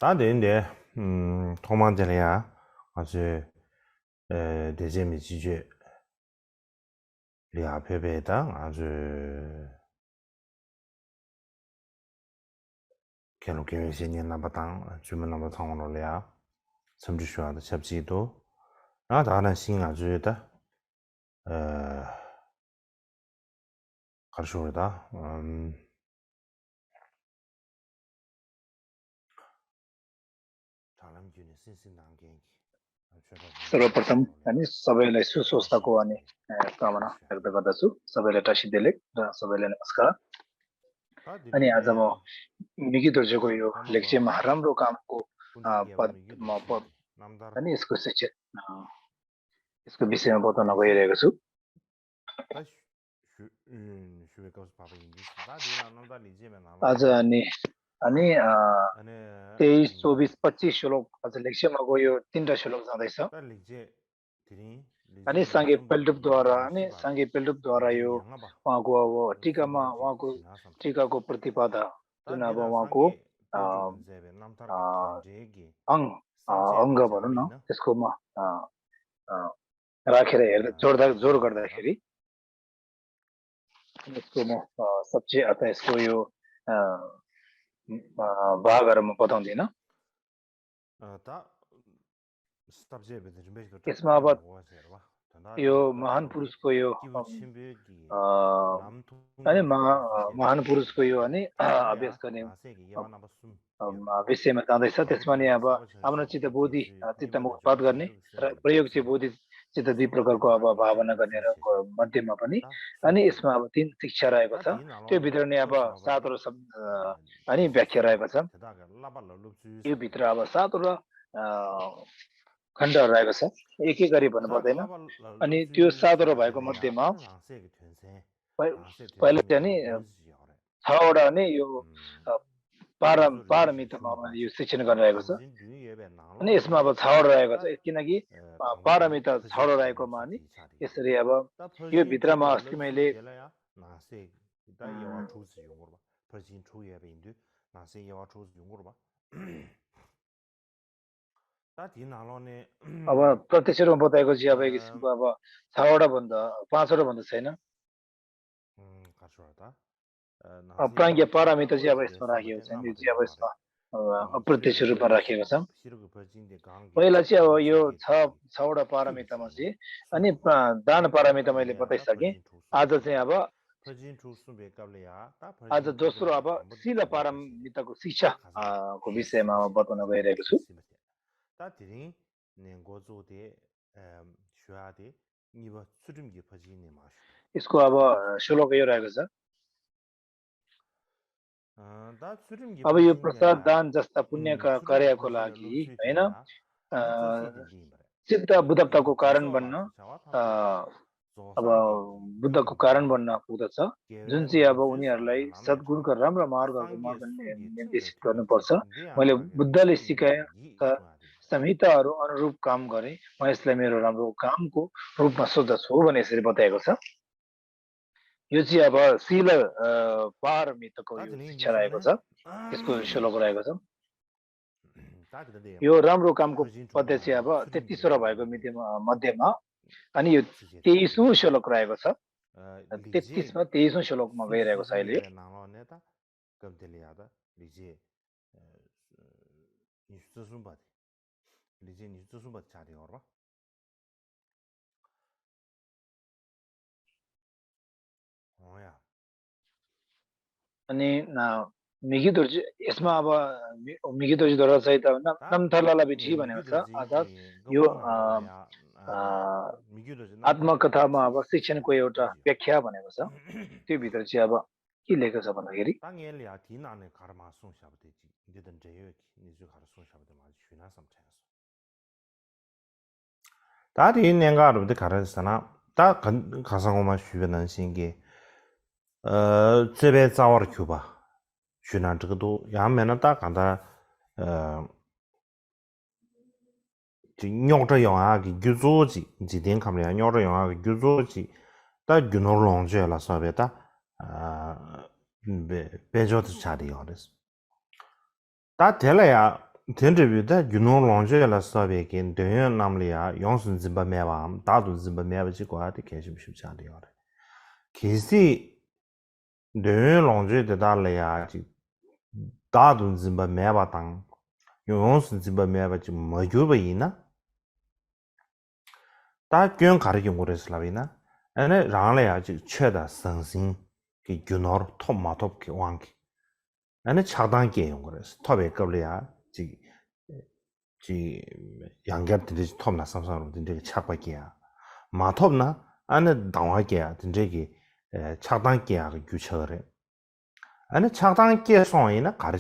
다른데 통만들이야 아주 대재미 지주 리아 페베다 아주 개로케 신년 나바당 주문 나바 상원을이야 섬주슈아의 접지도 나다는 신 아주다 가르쳐다 잘남주는 신신난게 सर्वप्रथम अनि सबैलाई सुस्वस्थको अनि कामना व्यक्त गर्दछु सबैलाई टासिदेले र सबैलाई नमस्कार अनि आज म मिगी दर्जको यो लेक्चरमा राम्रो कामको पदमा पद अनि यसको शिक्षक यसको विषयमा बताउन गइरहेको छु आज अनि 23, 24, 25 श्लोक आज लेक्चरमा गयो तीनटा श्लोक जाँदैछ अनि सांगे पेल्डुपद्वारा यो उहाँको अब टीकामा उहाँको टीकाको प्रतिपादा जुन अब उहाँको अङ्ग भनौँ न त्यसकोमा राखेर हेर्दा जोड गर्दाखेरि यसको म सबसे अथवा यसको यो भागहरुमा बताउँदिन यसमा अब यो महान पुरुषको यो अनि महान पुरुषको यो अनि अभ्यास गर्ने विषयमा जाँदैछ त्यसमा नि अब आफ्नो चित्त बोधि चित्तमा उत्पाद गर्ने र प्रयोग चाहिँ बोधि चित्त दुई प्रकारको अब भावना गर्ने र मध्यमा पनि अनि यसमा अब तीन शिक्षा रहेको छ त्यो भित्र नै अब सातवटा शब्द अनि व्याख्या रहेको छ यो भित्र अब सातवटा खण्डहरु रहेको छ एक एक गरी भन्नु पर्दैन अनि त्यो सातवटा भएको मध्येमा पहिला चाहिँ नि 6 वटा नि यो पारमितामा यो शिक्षण गरिरहेको छ अनि यसमा अब 6 वटा रहेको छ किनकि पारमिता 6 वटा रहेकोमा नि यसरी अब यो भित्रमा अस्ति मैले अब प्रत्यक्ष रूपमा बताएको चाहिँ अब एक किसिमको अब 6 वटा भन्दा 5 वटा भन्दा छैन प्राज्ञ पारमिता चाहिँ अब यसमा राखिएको छ यो चाहिँ अब यसमा अप्रत्यक्ष रूपमा राखिएको छ पहिला चाहिँ अब यो 6 वटा पारमितामा चाहिँ अनि दान पारमिता मैले बताइसके आज चाहिँ अब आज दोस्रो अब शील पारमिताको शिक्षा को विषयमा बताउन गइरहेको छु यसको अब श्लोक यो रहेको छ अब यो प्रसाद दान जस्ता पुण्य कार्यको लागि हैन सिद्ध बुद्धत्वको कारण बन्न अब बुद्धको कारण बन्न पुग्दछ जुन चाहिँ अब उनीहरूलाई सद्गुणको राम्रो मार्गमा निर्देशित गर्नुपर्छ मैले बुद्धले सिकाएका संहिताहरू अनुरूप काम गरे म यसलाई मेरो राम्रो कामको रूपमा सोच्दछु भने यसरी बताएको छ यो चाहिँ अब शील पारमिताको शिक्षा रहेको छ त्यसको श्लोक रहेको छ यो राम्रो कामको पद्धति चाहिँ अब 33 वटा भएको मध्यमा अनि यो 23औं श्लोक रहेको छ 33 मा 23औं श्लोकमा गइरहेको छ अहिले अनि मिगी दर्जी यसमा अब मिगी दर्जीद्वारा चाहिँ नमथलाला बिठी भनेको छ अर्थात यो आत्मकथामा अब शिक्षणको एउटा व्याख्या भनेको छ त्यो भित्र चाहिँ अब के लेखेको छ भन्दाखेरि 다리 nengaarubdi karasana 다 가상고만 쉬는 신기 집에 자월 큐바 쉬난 저도 야면은 딱 간다 녀저 영화기 규조지 지된 카메라 녀저 영화기 규조지 다 균호롱제라 사베다 베조트 차리어스 다 될래야 텐드비다 균노 롱제라 사베긴 대연 남리아 용순 짐바 매와 다도 짐바 매바지 과데 계심 쉽지 않대요. 계시 대연 롱제 대달래야 지 다도 짐바 매바당 용순 짐바 매바지 뭐주바이나 다 균 가르기 모르슬라비나 아니 랑래야 지 최다 성신 그 균노 톱마톱 그 왕기 아니 차단게 용거레스 톱에 걸려야 지 양갑 들이 톱나 삼삼으로 된데 착박이야 마톱나 안에 당화게야 된데기 착단게야 그 규처래 안에 착단게 소이나 가르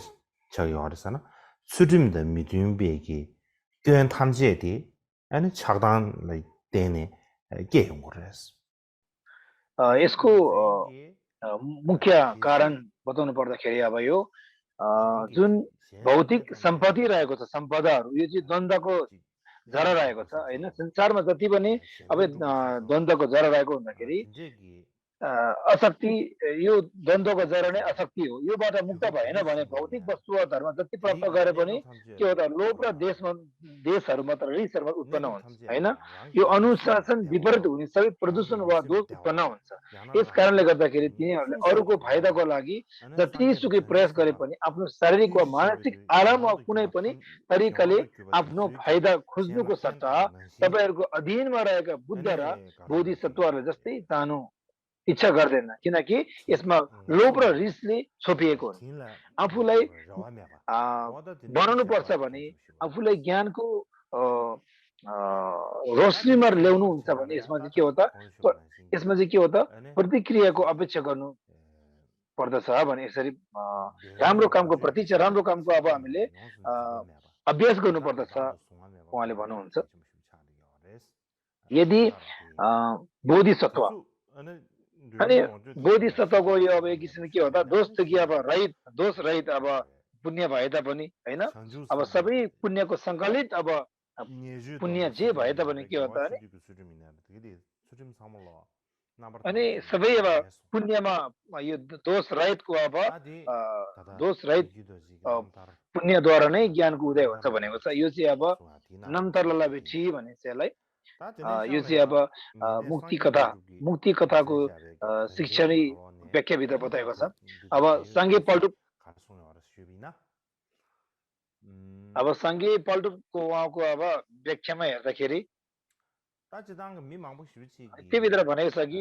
저기 어디서나 수dim의 미준비기 교연 탐지에디 안에 착단 때문에 게 용거레스 यसको मुख्य कारण बताउनु पर्दाखेरि अब यो जुन भौतिक सम्पत्ति रहेको छ सम्पदाहरू यो चाहिँ द्वन्द्वको जरा रहेको छ हैन संसारमा जति पनि अब द्वन्द्वको जरा रहेको हुँदाखेरि अशक्ति यो द्वन्द्वको जरा नै अशक्ति हो योबाट मुक्त भएन भने भौतिक वस्तु वा धर्म जति प्राप्त गरे पनि के हो त लोभ र देशहरू मात्र रिसहरू उत्पन्न हुन्छ हैन यो अनुशासन विपरीत हुने सबै प्रदूषण वा दोष उत्पन्न हुन्छ यस कारणले गर्दाखेरि तिनीहरूले अरूको फाइदाको लागि जतिसुकै प्रयास गरे पनि आफ्नो शारीरिक वा मानसिक आराम वा कुनै पनि तरिकाले आफ्नो फाइदा खोज्नुको सट्टा तपाईहरुको अधीनमा रहेका बुद्ध र बोधिसत्वहरूले जस्तै चाहनु इच्छा गर्दैन किनकि यसमा लोभ र रिसले छोपिएको हुन्छ आफूलाई बनाउनु पर्छ भने आफूलाई ज्ञानको रोशनीमा ल्याउनु हुन्छ भने यसमा चाहिँ के हो त प्रतिक्रियाको अपेक्षा गर्नु पर्दछ भने यसरी राम्रो कामको प्रतीक्षा राम्रो कामको अब हामीले अभ्यास गर्नु पर्दछ उहाँले भन्नुहुन्छ यदि बोधिसत्व अनि बोधिसत्वको यो अब एक किसिमले के हो त दोष रहित अब पुण्य भए तापनि हैन अब सबै पुण्यको संकलित अब पुण्य जे भए तापनि के हो त अनि सबै अब पुण्यमा यो दोष रहितको अब दोष रहित पुण्यद्वारा नै ज्ञानको उदय हुन्छ भनेको छ यो चाहिँ अब नन्तरला भेटी भने चाहिँ यसलाई यो चाहिँ अब मुक्ति कथाको शिक्षणी व्याख्याभित्र बताएको छ अब सांगे पल्टुको उहाँको अब व्याख्यामा हेर्दाखेरि त्योभित्र भनेको छ कि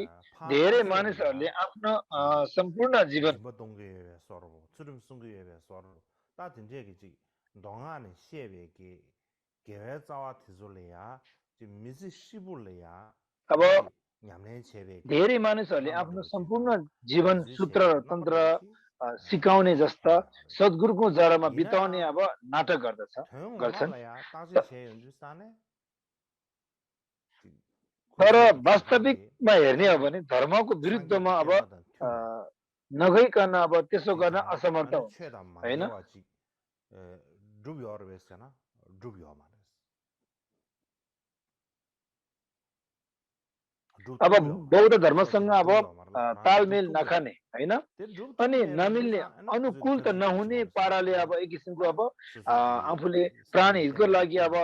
धेरै मानिसहरूले आफ्नो सम्पूर्ण जीवन अब धेरै मानिसहरूले आफ्नो सम्पूर्ण जीवन सूत्र र तन्त्र सिकाउने जस्ता सद्गुरुको जरामा बिताउने अब नाटक गर्छन् तर वास्तविकमा हेर्ने हो भने धर्मको विरुद्धमा अब नगइकन अब त्यसो गर्न असमर्थ हुन्छ हैन अब बौद्ध धर्मसँग अब तालमेल नखाने हैन अनि नमिल्ने अनुकूल त नहुने पाराले अब एक किसिमको अब आफूले प्राण हितको लागि अब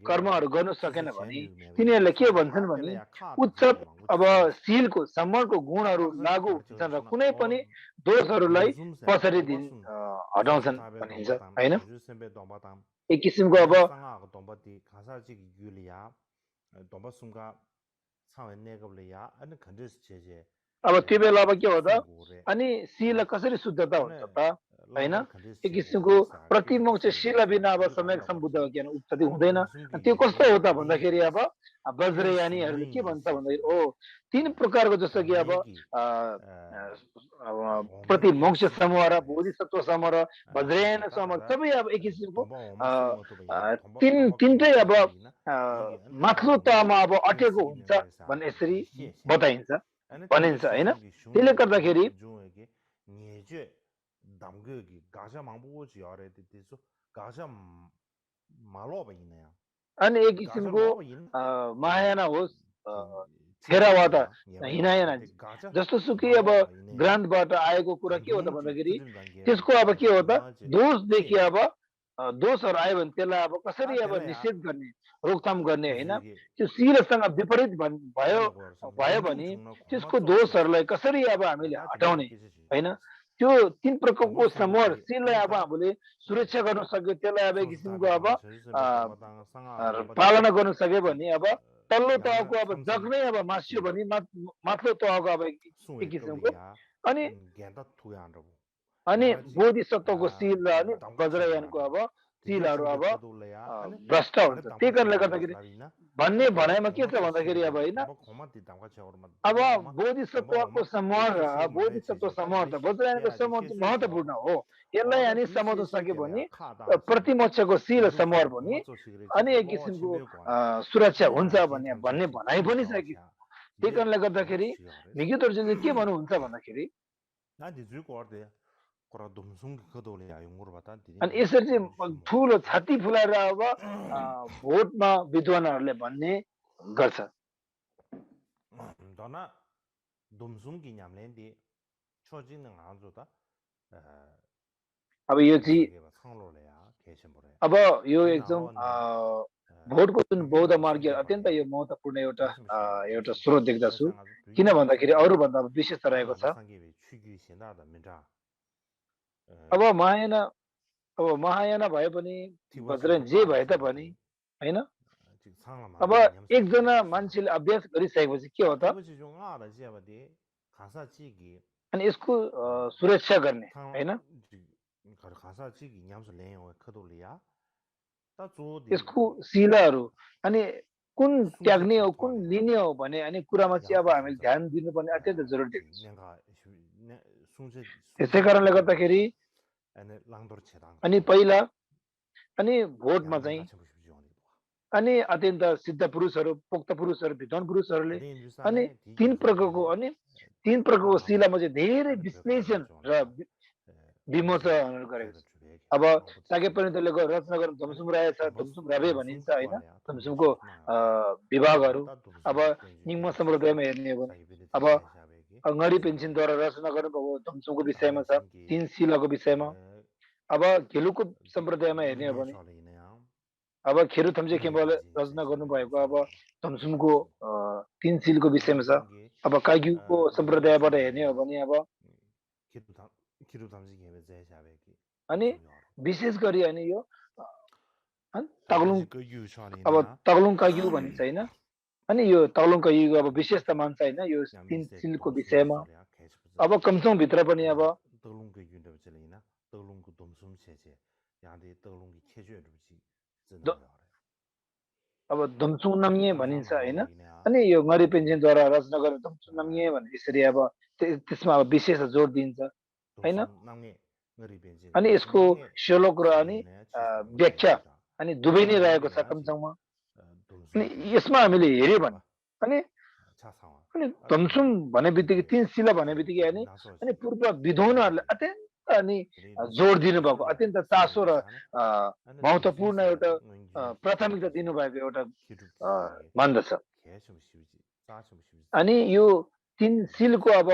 कर्महरू गर्न सकेन भने तिनीहरूले के भन्छन् भने उच्च अब शीलको सम्मानको गुणहरू लागू हुन्छन् र कुनै पनि दोषहरूलाई पछाडि हटाउँछन् भनिन्छ हैन एक किसिमको अब अब त्यो बेला अब के हो त अनि शील कसरी शुद्धता हुन्छ त हैन एक किसिमको प्रतिमोक्ष शील बिना अब सम्यक सम्बुद्ध ज्ञान उत्पत्ति हुँदैन त्यो कस्तो हो त भन्दाखेरि अब वज्रयानीहरूले के भन्छ भन्दाखेरि तीन प्रकारको जस्तो कि अब प्रतिमोक्ष समूह र बोधिसत्व समूह र वज्रयान समूह सबै अब एक किसिमको तीनटै अब माथिल्लो तहमा अब अटेको हुन्छ भन्ने यसरी बताइन्छ भनिन्छ हैन त्यसले गर्दाखेरि अनि एक किसिमको महायाना होस् थेरावादा हिनायाना जस्तो सुकै अब ग्रन्थबाट आएको कुरा के हो त भन्दाखेरि त्यसको अब के हो त दोषदेखि अब दोषहरू आयो भने त्यसलाई अब कसरी अब निषेध गर्ने, रोकथाम गर्ने होइन, त्यो शीलसँग विपरीत भयो भयो भने त्यसको दोषहरूलाई कसरी अब हामीले हटाउने होइन, त्यो तीन प्रकारको समूह शीललाई अब हामीले सुरक्षा गर्न सक्यो, त्यसलाई अब एक किसिमको अब पालना गर्न सक्यो भने अब तल्लो तहको अब जग नै अब मासियो भने माथिल्लो तहको अब एक किसिमको अनि अनि बोधिसत्वको शील र अनि वज्रयानको अब शीलहरू अब भ्रष्ट हुन्छ। त्यही कारणले गर्दाखेरि भन्ने भनाइमा के छ भन्दाखेरि अब होइन, अब बोधिसत्वको समूह र बोधिसत्व समूह त वज्रयानको समूह चाहिँ महत्त्वपूर्ण हो, यसलाई अनि समाउन सक्यो भने प्रतिमोक्षको शील समूह पनि अनि एक किसिमको सुरक्षा हुन्छ भन्ने भनाइ पनि छ कि। त्यही कारणले गर्दाखेरि भिगितोर्जुनले के भन्नुहुन्छ भन्दाखेरि अनि यसरी चाहिँ ठुलो छाती फुलाएर अब भोटमा विद्वानहरूले भन्ने गर्छ। अब यो चाहिँ अब यो एकदम भोटको जुन बौद्ध मार्ग अत्यन्त यो महत्त्वपूर्ण एउटा स्रोत देख्दछु, किन भन्दाखेरि अरूभन्दा विशेष रहेको छ। अब महायान भए पनि वज्रयान जे भए तापनि होइन, अब एकजना मान्छेले अभ्यास गरिसकेपछि के हो त अनि यसको सुरक्षा गर्ने होइन, यसको शीलहरू अनि कुन त्याग्ने हो कुन लिने हो भने अनि कुरामा चाहिँ अब हामीले ध्यान दिनुपर्ने अत्यन्त जरुरी देख्छ। त्यसै कारणले गर्दाखेरि अनि पहिला अनि भोटमा चाहिँ अनि अत्यन्त सिद्ध पुरुषहरू, पोक्त पुरुषहरू, विद्वान पुरुषहरूले अनि तीन प्रकारको शीलमा चाहिँ धेरै विश्लेषण र विमोचन गरेको छ। अब साके परिणतले रचना गर्न धमसुम रहेछ, धमसुम रवे भनिन्छ होइन, धमसुमको विभागहरू अब निम्न सम्प्रदायमा हेर्ने हो भने अब अङ्गडी पेन्सिनद्वारा रचना गर्नुभएको धमसुमको विषयमा छ, तीन शीलको विषयमा। अब घेलुको सम्प्रदायमा हेर्ने हो भने अब खेरु थम्जे खेम्बाले रचना गर्नुभएको अब धमसुमको तीन शीलको विषयमा छ। अब काग्युको सम्प्रदायबाट हेर्ने हो भने अब अनि विशेष गरी अनि यो तगलुङ काग्यु भनिन्छ होइन, अनि यो तगलुङ काग्युको अब विशेषता मान्छ होइन यो तीन शीलको विषयमा। अब कमसङभित्र पनि अब धमसुङ नमिए भनिन्छ होइन, अनि यो ngरी पेन्सिनद्वारा रचना गर्ने धमसुङ नमिए भने यसरी अब त्यसमा अब विशेष जोड दिन्छ होइन। अनि यसको श्लोक र अनि व्याख्या अनि दुवै नै रहेको छ कमसङमा। अनि यसमा हामीले हेर्यो भने अनि धमसुङ भने बित्तिकै तीन शील भने बित्तिकै अनि पूर्व विद्वानहरूले अत्यन्त अनि जोड दिनुभएको, अत्यन्त चासो र महत्त्वपूर्ण एउटा प्राथमिकता दिनुभएको एउटा मान्दछ। अनि यो तीन शीलको अब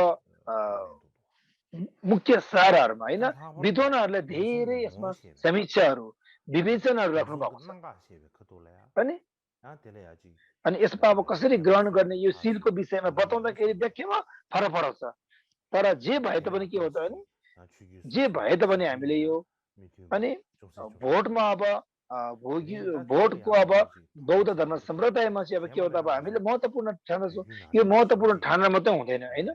मुख्य सारहरूमा होइन विद्वानहरूले धेरै यसमा समीक्षाहरू विवेचनहरू राख्नु भएको छ। अनि यसमा अब कसरी ग्रहण गर्ने यो शीलको विषयमा बताउँदाखेरि व्याख्यामा फरक फरक छ। तर जे भए तापनि के हो त अनि जे भए तापनि हामीले यो अनि भोटमा अब भोटको अब बौद्ध धर्म सम्प्रदायमा चाहिँ अब के हो त अब हामीले महत्त्वपूर्ण ठान्दछौँ। यो महत्त्वपूर्ण ठान्न मात्रै हुँदैन होइन,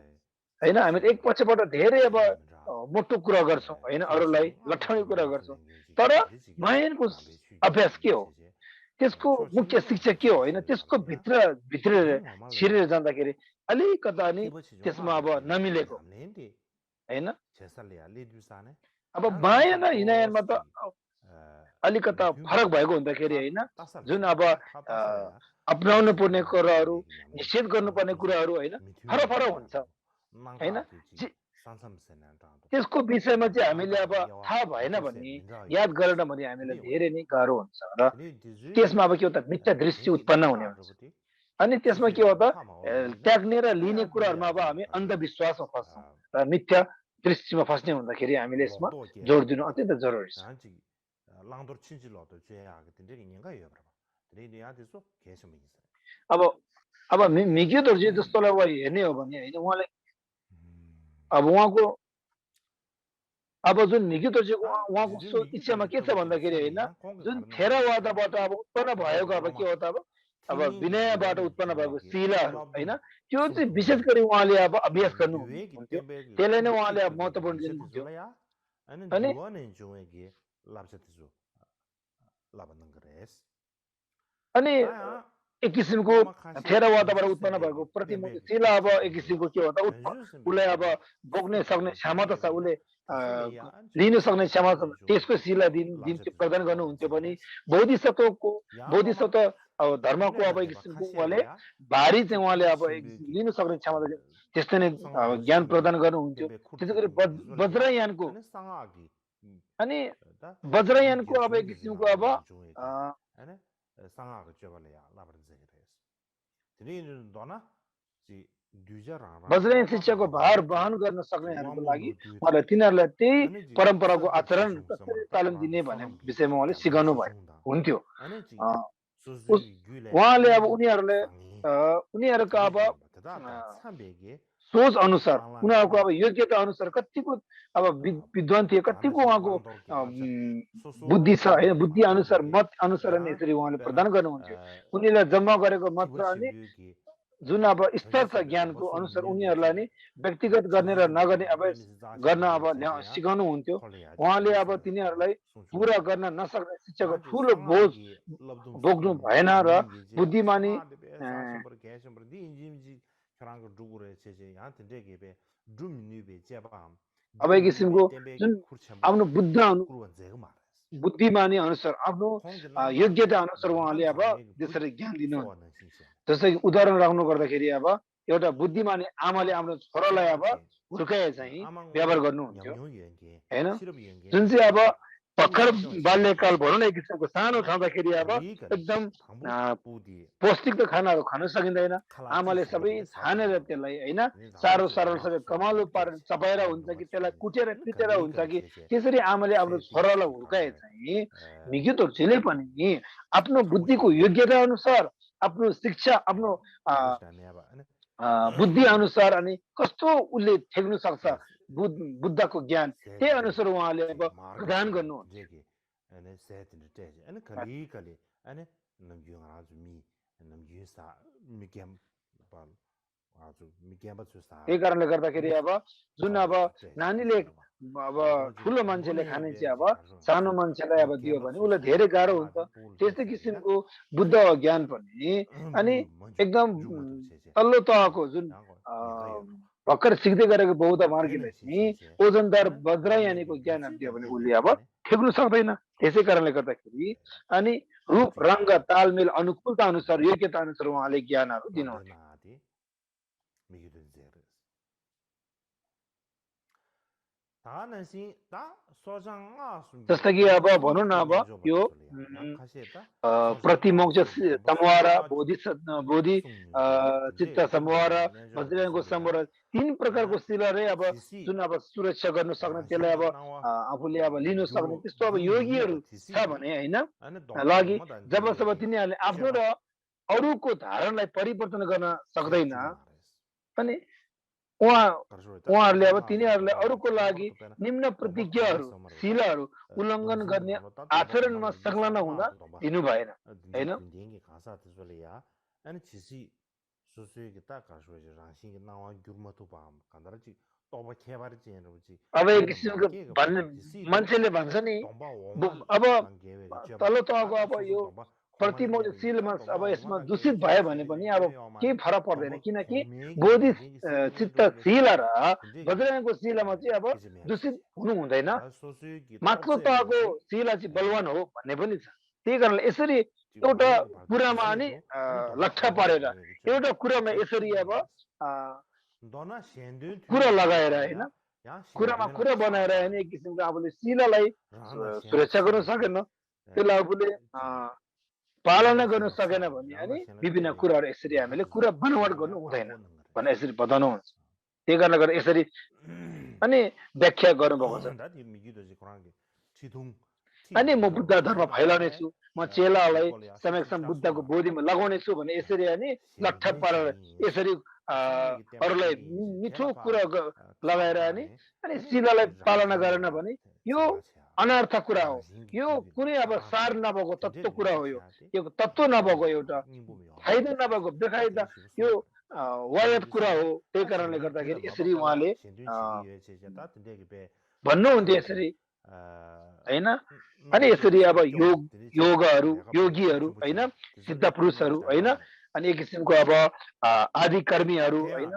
होइन हामीले एक पक्षबाट धेरै अब मोटो कुरा गर्छौँ होइन, अरूलाई लट्ठाउने कुरा गर्छौँ। तर महायानको अभ्यास के हो, त्यसको मुख्य शिक्षा के हो होइन, त्यसको भित्र छिरेर जाँदाखेरि अलिकता अनि त्यसमा अब नमिलेको होइन। अब महायान हिनायानमा त अलिकता फरक भएको हुँदाखेरि होइन, जुन अब अपनाउनु पर्ने कुराहरू निषेध गर्नुपर्ने कुराहरू होइन फरक फरक हुन्छ होइन। त्यसको विषयमा चाहिँ हामीले अब थाहा भएन भने याद गरेन भने हामीलाई धेरै नै गाह्रो हुन्छ र त्यसमा अब के हो त मिथ्या दृश्य उत्पन्न हुने हुन्छ। अनि त्यसमा के हो त त्याग्ने र लिने कुराहरूमा अब हामी अन्धविश्वासमा फस्छौँ र मिथ्या दृश्यमा फस्ने हुँदाखेरि हामीले यसमा जोड दिनु अत्यन्त जरुरी छ। 랑도 친질로도 죄야 근데 인가 여봐. 근데 야데서 계속 있어. अब अब मिग्यो चाहिँ जस्तोलाई अब हेर्ने हो भने होइन उहाँले अब उहाँको अब जुन मिग्यो चाहिँ उहाँको इच्छामा के छ भन्दाखेरि होइन जुन थेरावादाबाट अब उत्पन्न भएको अब के हो त अब विनयबाट उत्पन्न भएको शिलाहरू होइन त्यो चाहिँ विशेष गरी उहाँले अब अभ्यास गर्नु हुन्थ्यो त्यसलाई नै उहाँले अब महत्त्वपूर्ण दिनुहुन्थ्यो अनि जुवाने जोएगे लाभसतिजो लाभनङ गरेस अनि एक किसिमको थेरावादाबाट उत्पन्न भएको प्रतिमूर्ति शिला अब एक किसिमको के हो त उसलाई अब बोक्ने सक्ने क्षमता छ उसले लिन सक्ने क्षमता त्यसको शिला दिन प्रदान गर्नुहुन्थ्यो भने बोधिसत्वको अब धर्मको अब एक किसिमको उहाँले भारी चाहिँ उहाँले अब लिन सक्ने क्षमता त्यस्तै नै ज्ञान प्रदान गर्नुहुन्थ्यो त्यसै गरी वज्रयानको अनि वज्रयानको अब एक किसिमको अब 상하가 줘발이야 라버즈게레스 드리는 도나 지 दुईजना वज्रयान शिक्षाको भार वहन गर्न सक्नेहरूको लागि उहाँले तिनीहरूलाई त्यही परम्पराको आचरण कसरी तालिम दिने भन्ने विषयमा उहाँले सिकाउनु भयो हुन्थ्यो उहाँले अब उनीहरूको अब सोच अनुसार उनीहरूको अब योग्यता अनुसार कतिको अब विद्वान थिए कतिको उहाँको बुद्धि छ होइन बुद्धि अनुसार मत अनुसार यसरी उहाँले प्रदान गर्नुहुन्थ्यो उनीहरूले जम्मा गरेको मत अनि जुन अब स्तर छ ज्ञानको अनुसार उनीहरूलाई नि व्यक्तिगत गर्ने र नगर्ने अब गर्न अब सिकाउनु हुन्थ्यो उहाँले अब तिनीहरूलाई पुरा गर्न नसक्ने शिक्षाको ठुलो बोझ बोक्नु भएन र बुद्धिमानी अब एक किसिमको जुन आफ्नो बुद्धिमानी अनुसार आफ्नो योग्यता अनुसार उहाँले अब त्यसरी ज्ञान दिनुहुन्छ जस्तै कि उदाहरण राख्नु गर्दाखेरि अब एउटा बुद्धिमानी आमाले आफ्नो छोरालाई अब हुर्काए चाहिँ व्यवहार गर्नुहुन्थ्यो हैन जुन चाहिँ अब भर्खर बाल्यकाल भनौँ न एक किसिमको सानो छँदाखेरि अब एकदम पौष्टिक त खानाहरू खान सकिँदैन आमाले सबै छानेर त्यसलाई होइन सारो सबै कमालो पारेर चपाएर हुन्छ कि त्यसलाई कुटेर पिटेर हुन्छ कि त्यसरी आमाले आफ्नो छोरालाई हुर्काए चाहिँ मिग्यो तोर्छेले पनि आफ्नो बुद्धिको योग्यता अनुसार आफ्नो शिक्षा आफ्नो बुद्धि अनुसार अनि कस्तो उसले ठेक्नु सक्छ बुद्धको ज्ञान त्यही अनुसार उहाँले अब प्रदान गर्नुहुन्छ त्यही कारणले गर्दाखेरि अब जुन अब नानीले अब ठुलो मान्छेले खाने चाहिँ अब सानो मान्छेलाई अब दियो भने उसलाई धेरै गाह्रो हुन्छ त्यस्तै किसिमको बुद्ध ज्ञान पनि अनि एकदम तल्लो तहको जुन भर्खर सिक्दै गरेको बौद्ध मार्गीलाई चाहिँ ओजनदार वज्रयानीको ज्ञानहरू दियो भने उसले अब ठेक्नु सक्दैन त्यसै कारणले गर्दाखेरि अनि रूप रङ्ग तालमेल अनुकूलता अनुसार योग्यता अनुसार उहाँले ज्ञानहरू दिनुहुन्छ जस्तो कि अब भनौँ न अब यो प्रतिमोक्ष समवारा बोधि चित्त समवारा वज्रयानको समवारा तीन प्रकारको शिलाले अब जुन अब सुरक्षा गर्न सक्ने त्यसलाई अब आफूले अब लिन सक्ने त्यस्तो अब योगीहरू छ भने होइन लागि जबसम्म तिनीहरूले आफ्नो र अरूको धारणलाई परिवर्तन गर्न सक्दैन अनि उहाँहरूले अब तिनीहरूलाई अरूको लागि निम्न प्रतिज्ञाहरू शिलाहरू उल्लङ्घन गर्ने आचरणमा संलग्न हुन दिनु भएन होइन अब एक किसिमको मान्छेले भन्छ नि अब तल्लो तहको अब यो प्रतिमोशीलमा अब यसमा दूषित भयो भने पनि अब केही फरक पर्दैन किनकि बोधि चित्त शिला र वज्रयानको शिलामा चाहिँ अब दूषित हुनु हुँदैन माथिल्लो तहको शिला चाहिँ बलवान हो भन्ने पनि छ त्यही कारणले यसरी एउटा कुरामा अनि लट्ठा पारेर एउटा कुरामा यसरी अब कुरा लगाएर होइन कुरामा कुरा बनाएर होइन एक किसिमको आफूले शिलालाई सुरक्षा गर्न सकेन त्यसलाई आफूले पालना गर्न सकेन भने अनि विभिन्न कुराहरू यसरी हामीले कुरा बनावट गर्नु हुँदैन भनेर यसरी बताउनु हुन्छ त्यही कारणले गर्दा यसरी अनि व्याख्या गर्नुभएको छ अनि म बुद्ध धर्म फैलाउने छु, म चेलालाई समक्षम बुद्धको बोधीमा लगाउने छु भने यसरी अनि लट्ठ पारेर यसरी अरूलाई मिठो कुरा लगाएर अनि शिलालाई पालना गरेन भने यो अनर्थ कुरा हो। यो कुनै अब सार नभएको तत्त्व कुरा हो। यो तत्त्व नभएको एउटा फाइदा नभएको बेफाइदा यो वायत कुरा हो। त्यही कारणले गर्दाखेरि यसरी उहाँले भन्नुहुन्थ्यो यसरी हैन। अनि यसरी अब योगीहरू हैन, सिद्ध पुरुषहरू हैन, अनि एक किसिमको अब आदि कर्मीहरू हैन,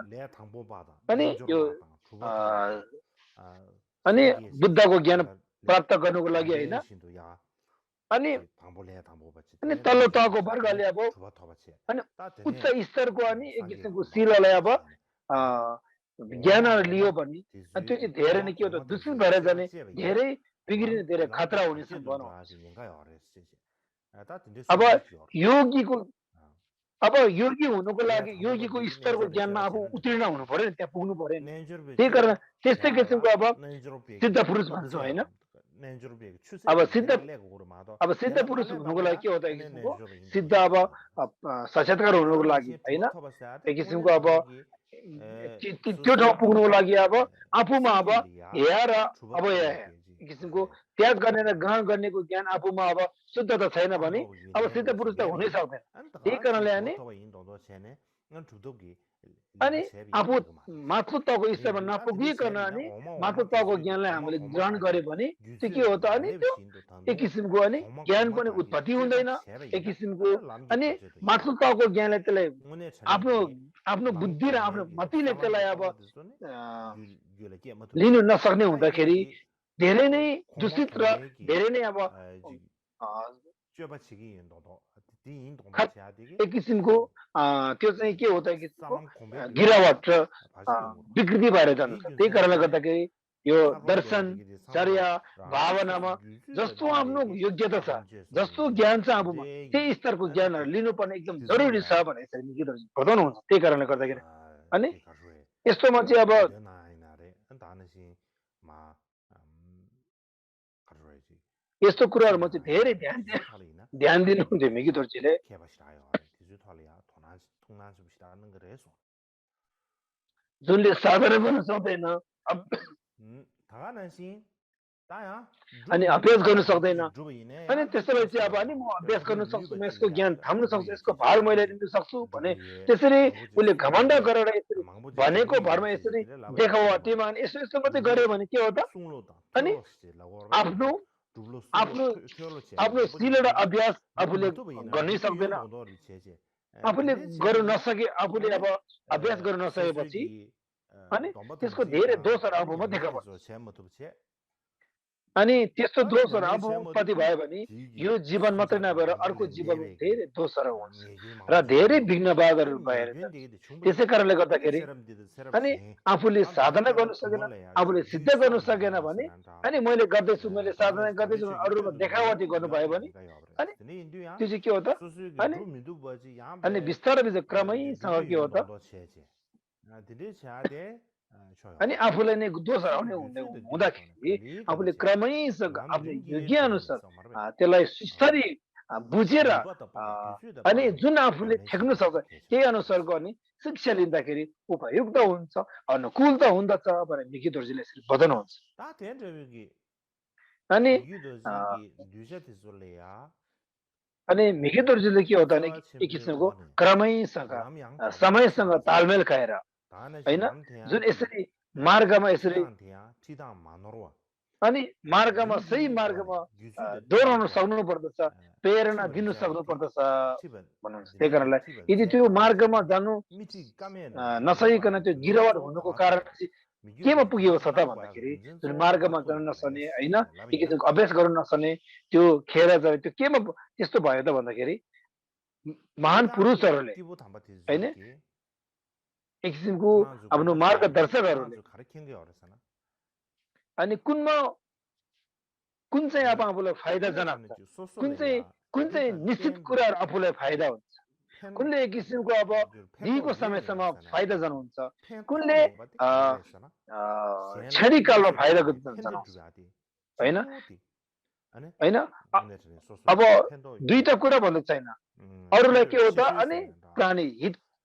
अनि यो अनि बुद्धको ज्ञान प्राप्त गर्नुको लागि हैन, अनि तल्लो तहको वर्गले अब अनि उच्च स्तरको अनि एक किसिमको शिलालाई अब ज्ञानहरू लियो भने अनि त्यो चाहिँ धेरै नै के हो त दूषित भएर जाने, धेरै बिग्रिने, धेरै खतरा हुने सम्भावना हुन्छ। अब योगी हुनुको लागि योगीको स्तरको ज्ञानमा आफू उत्तीर्ण हुनु पर्यो नि, त्यहाँ पुग्नु पर्यो नि। त्यही कारण त्यस्तै किसिमको अब सिद्ध पुरुष भन्छौँ हैन। अब सिद्ध पुरुष हुनुको लागि के हो त एक किसिमको सिद्ध अब साक्षात्कार हुनुको लागि हैन, एक किसिमको अब त्यो ठाउँ पुग्नुको लागि अब आफूमा अब या र अवया एक किसिमको त्याग गर्ने र ग्रहण गर्नेको ज्ञान आफूमा अब शुद्धता छैन भने अब सिद्ध पुरुष त हुनै सक्दैन। त्यही कारणले अनि आफू माथिल्लो तहको स्तरमा नपुगिकन अनि माथिल्लो तहको ज्ञानलाई हामीले ग्रहण गर्यो भने त्यो के हो त अनि त्यो एक किसिमको अनि ज्ञान पनि उत्पत्ति हुँदैन। एक किसिमको अनि माथिल्लो तहको ज्ञानले त्यसलाई आफ्नो बुद्धि र आफ्नो मतिले त्यसलाई अब लिनु नसक्ने हुँदाखेरि धेरै नै दूषित र धेरै नै अब एक किसिमको त्यो चाहिँ के हो त एक किसिमको गिरावट र विकृति भएर जान्छ। त्यही कारणले गर्दाखेरि यो दर्शन चर्या भावनामा जस्तो आफ्नो योग्यता छ, जस्तो ज्ञान छ आफूमा, त्यही स्तरको ज्ञानहरू लिनुपर्ने एकदम जरुरी छ भने यसरी गीतहरू बताउनुहुन्छ। त्यही कारणले गर्दाखेरि अनि यस्तोमा चाहिँ अब यस्तो कुराहरूमा चाहिँ धेरै ध्यान दिनुहुन्थ्यो मिकिदोर्जीले। जुनले साधना गर्न सक्दैन अनि अभ्यास गर्नु सक्दैन, अनि त्यसैले चाहिँ अब अनि म अभ्यास गर्न सक्छु, म यसको ज्ञान थाम्न सक्छु, यसको भार मैले लिन सक्छु भने त्यसरी उसले घमण्ड गरेर यसरी भनेको भरमा यसरी देखावा टीमा अनि यसो यस्तो मात्रै गर्यो भने के हो त अनि आफ्नो सिल र अभ्यास आफूले गर्नै सक्दैन। आफूले गर्नु नसके आफूले अब अभ्यास गर्नु नसकेपछि अनि त्यसको धेरै दोषहरू आफूमा देखा पर्छ। अनि त्यस्तो दोषहरू आफू उत्पत्ति भयो भने यो जीवन मात्रै नभएर अर्को जीवनमा धेरै दोषहरू हुन्छ र धेरै विघ्न बाधाहरू भएर जान्छ। त्यसै कारणले गर्दाखेरि अनि आफूले साधना गर्नु सकेन, आफूले सिद्ध गर्नु सकेन भने अनि मैले गर्दैछु, मैले साधना गर्दैछु अरूमा देखावटी गर्नुभयो भने अनि त्यो चाहिँ के हो त अनि बिस्तारै बिस्तारै क्रमैसँग के हो त अनि आफूलाई नै दोष आउने हुँदाखेरि आफूले क्रमैसँग आफ्नो योग्य अनुसार त्यसलाई सुस्तरी बुझेर अनि जुन आफूले ठेक्नु सक्छ त्यही अनुसारको अनि शिक्षा लिँदाखेरि उपयुक्त हुन्छ, अनुकूल त हुँदछ भनेर मिकिदोर्जीले यसरी बताउनुहुन्छ। अनि मिकिदोर्जीले के हो त भने एक किसिमको क्रमैसँग समयसँग तालमेल खाएर हैन, जुन यसरी मार्गमा यसरी अनि मार्गमा सही मार्गमा दोहोऱ्याउन सक्नु पर्दछ, प्रेरणा दिनु सक्नु पर्दछ भन्नुहुन्छ। त्यही कारणले यदि त्यो मार्गमा जानु नसकिकन त्यो गिरावट हुनुको कारण चाहिँ केमा पुगेको छ त भन्दाखेरि जुन मार्गमा जान नसक्ने हैन, एक किसिमको अभ्यास गर्नु नसक्ने त्यो खेर जाने त्यो केमा त्यस्तो भयो त भन्दाखेरि महान पुरुषहरूले हैन एक किसिमको आफ्नो मार्गदर्शकहरूले अनि कुन चाहिँ अब आफूलाई फाइदाजनक छ, कुन चाहिँ निश्चित कुराहरू आफूलाई फाइदा हुन्छ, कुनले एक किसिमको अब दिएको समयसम्म फाइदाजनक हुन्छ, कुनले क्षणिक कालमा फाइदा जनाउँछ हैन। हैन अब दुईटा कुरा भन्नु छैन अरूलाई के हो त अनि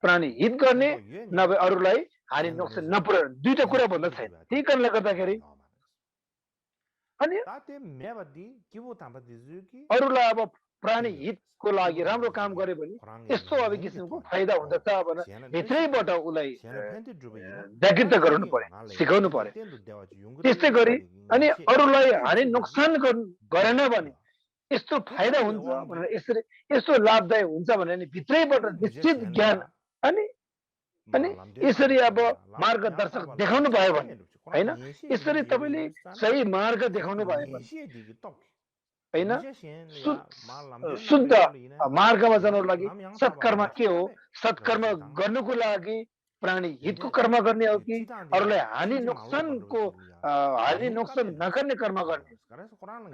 प्राणी हित गर्ने नभए अरूलाई हानि नोक्सान नपुर्याउने दुईटा कुरा भन्दा छैन त्यही कारणले गर्दाखेरि अनि अरूलाई अब प्राणी हितको लागि राम्रो काम गरे भने यस्तो अब किसिमको फाइदा हुँदछ भनेर भित्रैबाट उसलाई व्याकृत गराउनु पर्यो सिकाउनु पर्यो त्यस्तै गरी अनि अरूलाई हानि नोक्सान गरेन भने यस्तो फाइदा हुन्छ भनेर यसरी यस्तो लाभदायक हुन्छ भनेर नि भित्रैबाट निश्चित ज्ञान अनि अनि यसरी अब मार्गदर्शक देखाउनु भयो भने हैन यसरी तपाईले सही मार्ग देखाउनु भयो भने हैन शुद्ध मार्गमा जानको लागि सत्कर्म के हो सत्कर्म गर्नुको लागि प्राणी हितको कर्म गर्ने हो कि अरूलाई हानि नोक्सान नगर्ने कर्म गर्ने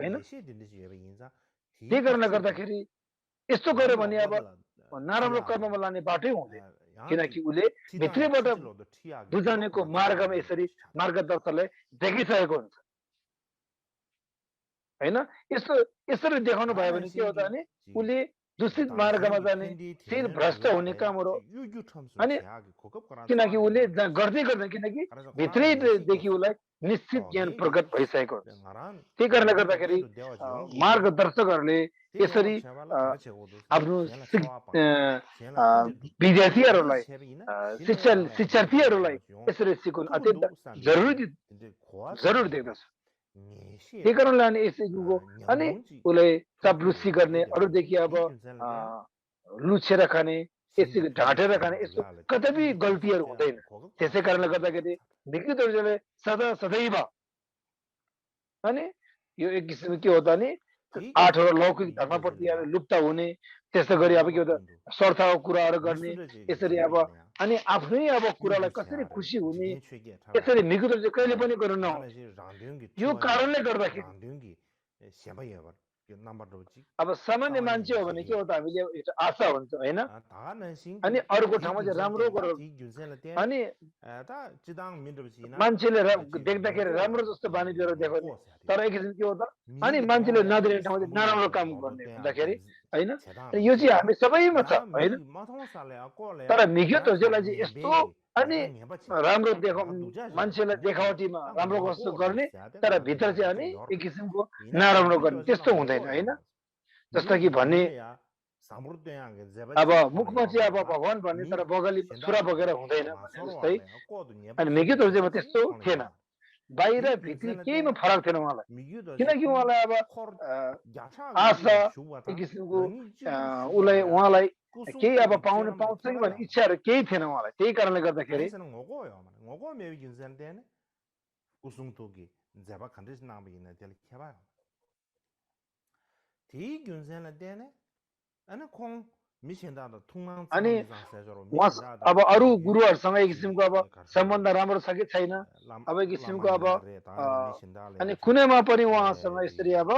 हैन त्यही कारणले गर्दाखेरि यस्तो गर्यो भने अब नराम्रो कर्ममा लाने बाटै हुँदैन किनकि उसले भित्रैबाट बुझाउनेको मार्गमा यसरी मार्गदर्शकलाई देखिसकेको हुन्छ हैन यसरी देखाउनु भयो भने के हो त भने उसले दूषित मार्गमा जाने शिर भ्रष्ट हुने कामहरू अनि किनकि उसले गर्दै गर्दैन किनकि भित्रैदेखि उसलाई निश्चित ज्ञान प्रकट भइसकेको हुन्छ त्यही कारणले गर्दाखेरि मार्गदर्शकहरूले यसरी आफ्नो विद्यार्थीहरूलाई शिक्षार्थीहरूलाई यसरी सिकाउनु अत्यन्त जरुरी देख्दछ त्यही कारणले अनि यसको अनि उसलाई चाप्लुसी गर्ने अरूदेखि अब लुछेर खाने यसरी ढाँटेर खाने यस्तो कतै गल्तीहरू हुँदैन त्यसै कारणले गर्दाखेरि विकृतहरूले सदैव अनि यो एक किसिमको के हो त नि आठवटा लौकिक धर्मप्रति लुप्त हुने त्यस्तै गरी अब के हो त स्वार्थको कुराहरू गर्ने यसरी अब अनि आफ्नै अब कुरालाई कसरी खुसी हुने यसरी विकृतले कहिले पनि गर्नु नहुने यो कारणले गर्दाखेरि अब सामान्य मान्छे हो भने के हो त हामीले एउटा आशा हुन्छ हैन अनि अरूको ठाउँमा चाहिँ राम्रो गरेर अनि मान्छेले देख्दाखेरि राम्रो जस्तो बानी लिएर देखाउने तर एक किसिम के हो त अनि मान्छेले नदेख्ने ठाउँमा चाहिँ नराम्रो काम गर्ने हुँदाखेरि हैन यो चाहिँ हामी सबैमा छ हैन तर मिग्योतहरूलाई चाहिँ यस्तो अनि राम्रो मान्छेलाई देखावटीमा राम्रो कस्तो गर्ने तर भित्र चाहिँ अनि एक किसिमको नराम्रो गर्ने त्यस्तो हुँदैन हैन जस्तो कि भन्ने अब मुखमा चाहिँ अब भगवान भन्ने तर बगली सुरा बगेर हुँदैन जस्तै अनि मिग्योतहरू चाहिँ त्यस्तो थिएन बाहिर भित्री केहीमा फरक थिएन उहाँलाई किनकि उहाँलाई अब आशा एक किसिमको उहाँलाई केही अब पाउँछ कि भन्ने इच्छाहरू केही थिएन उहाँलाई त्यही कारणले गर्दाखेरि अनि अब अरू गुरुहरूसँग एक किसिमको अब सम्बन्ध राम्रो छ कि छैन अब एक किसिमको अब अनि कुनैमा पनि उहाँसँग यसरी अब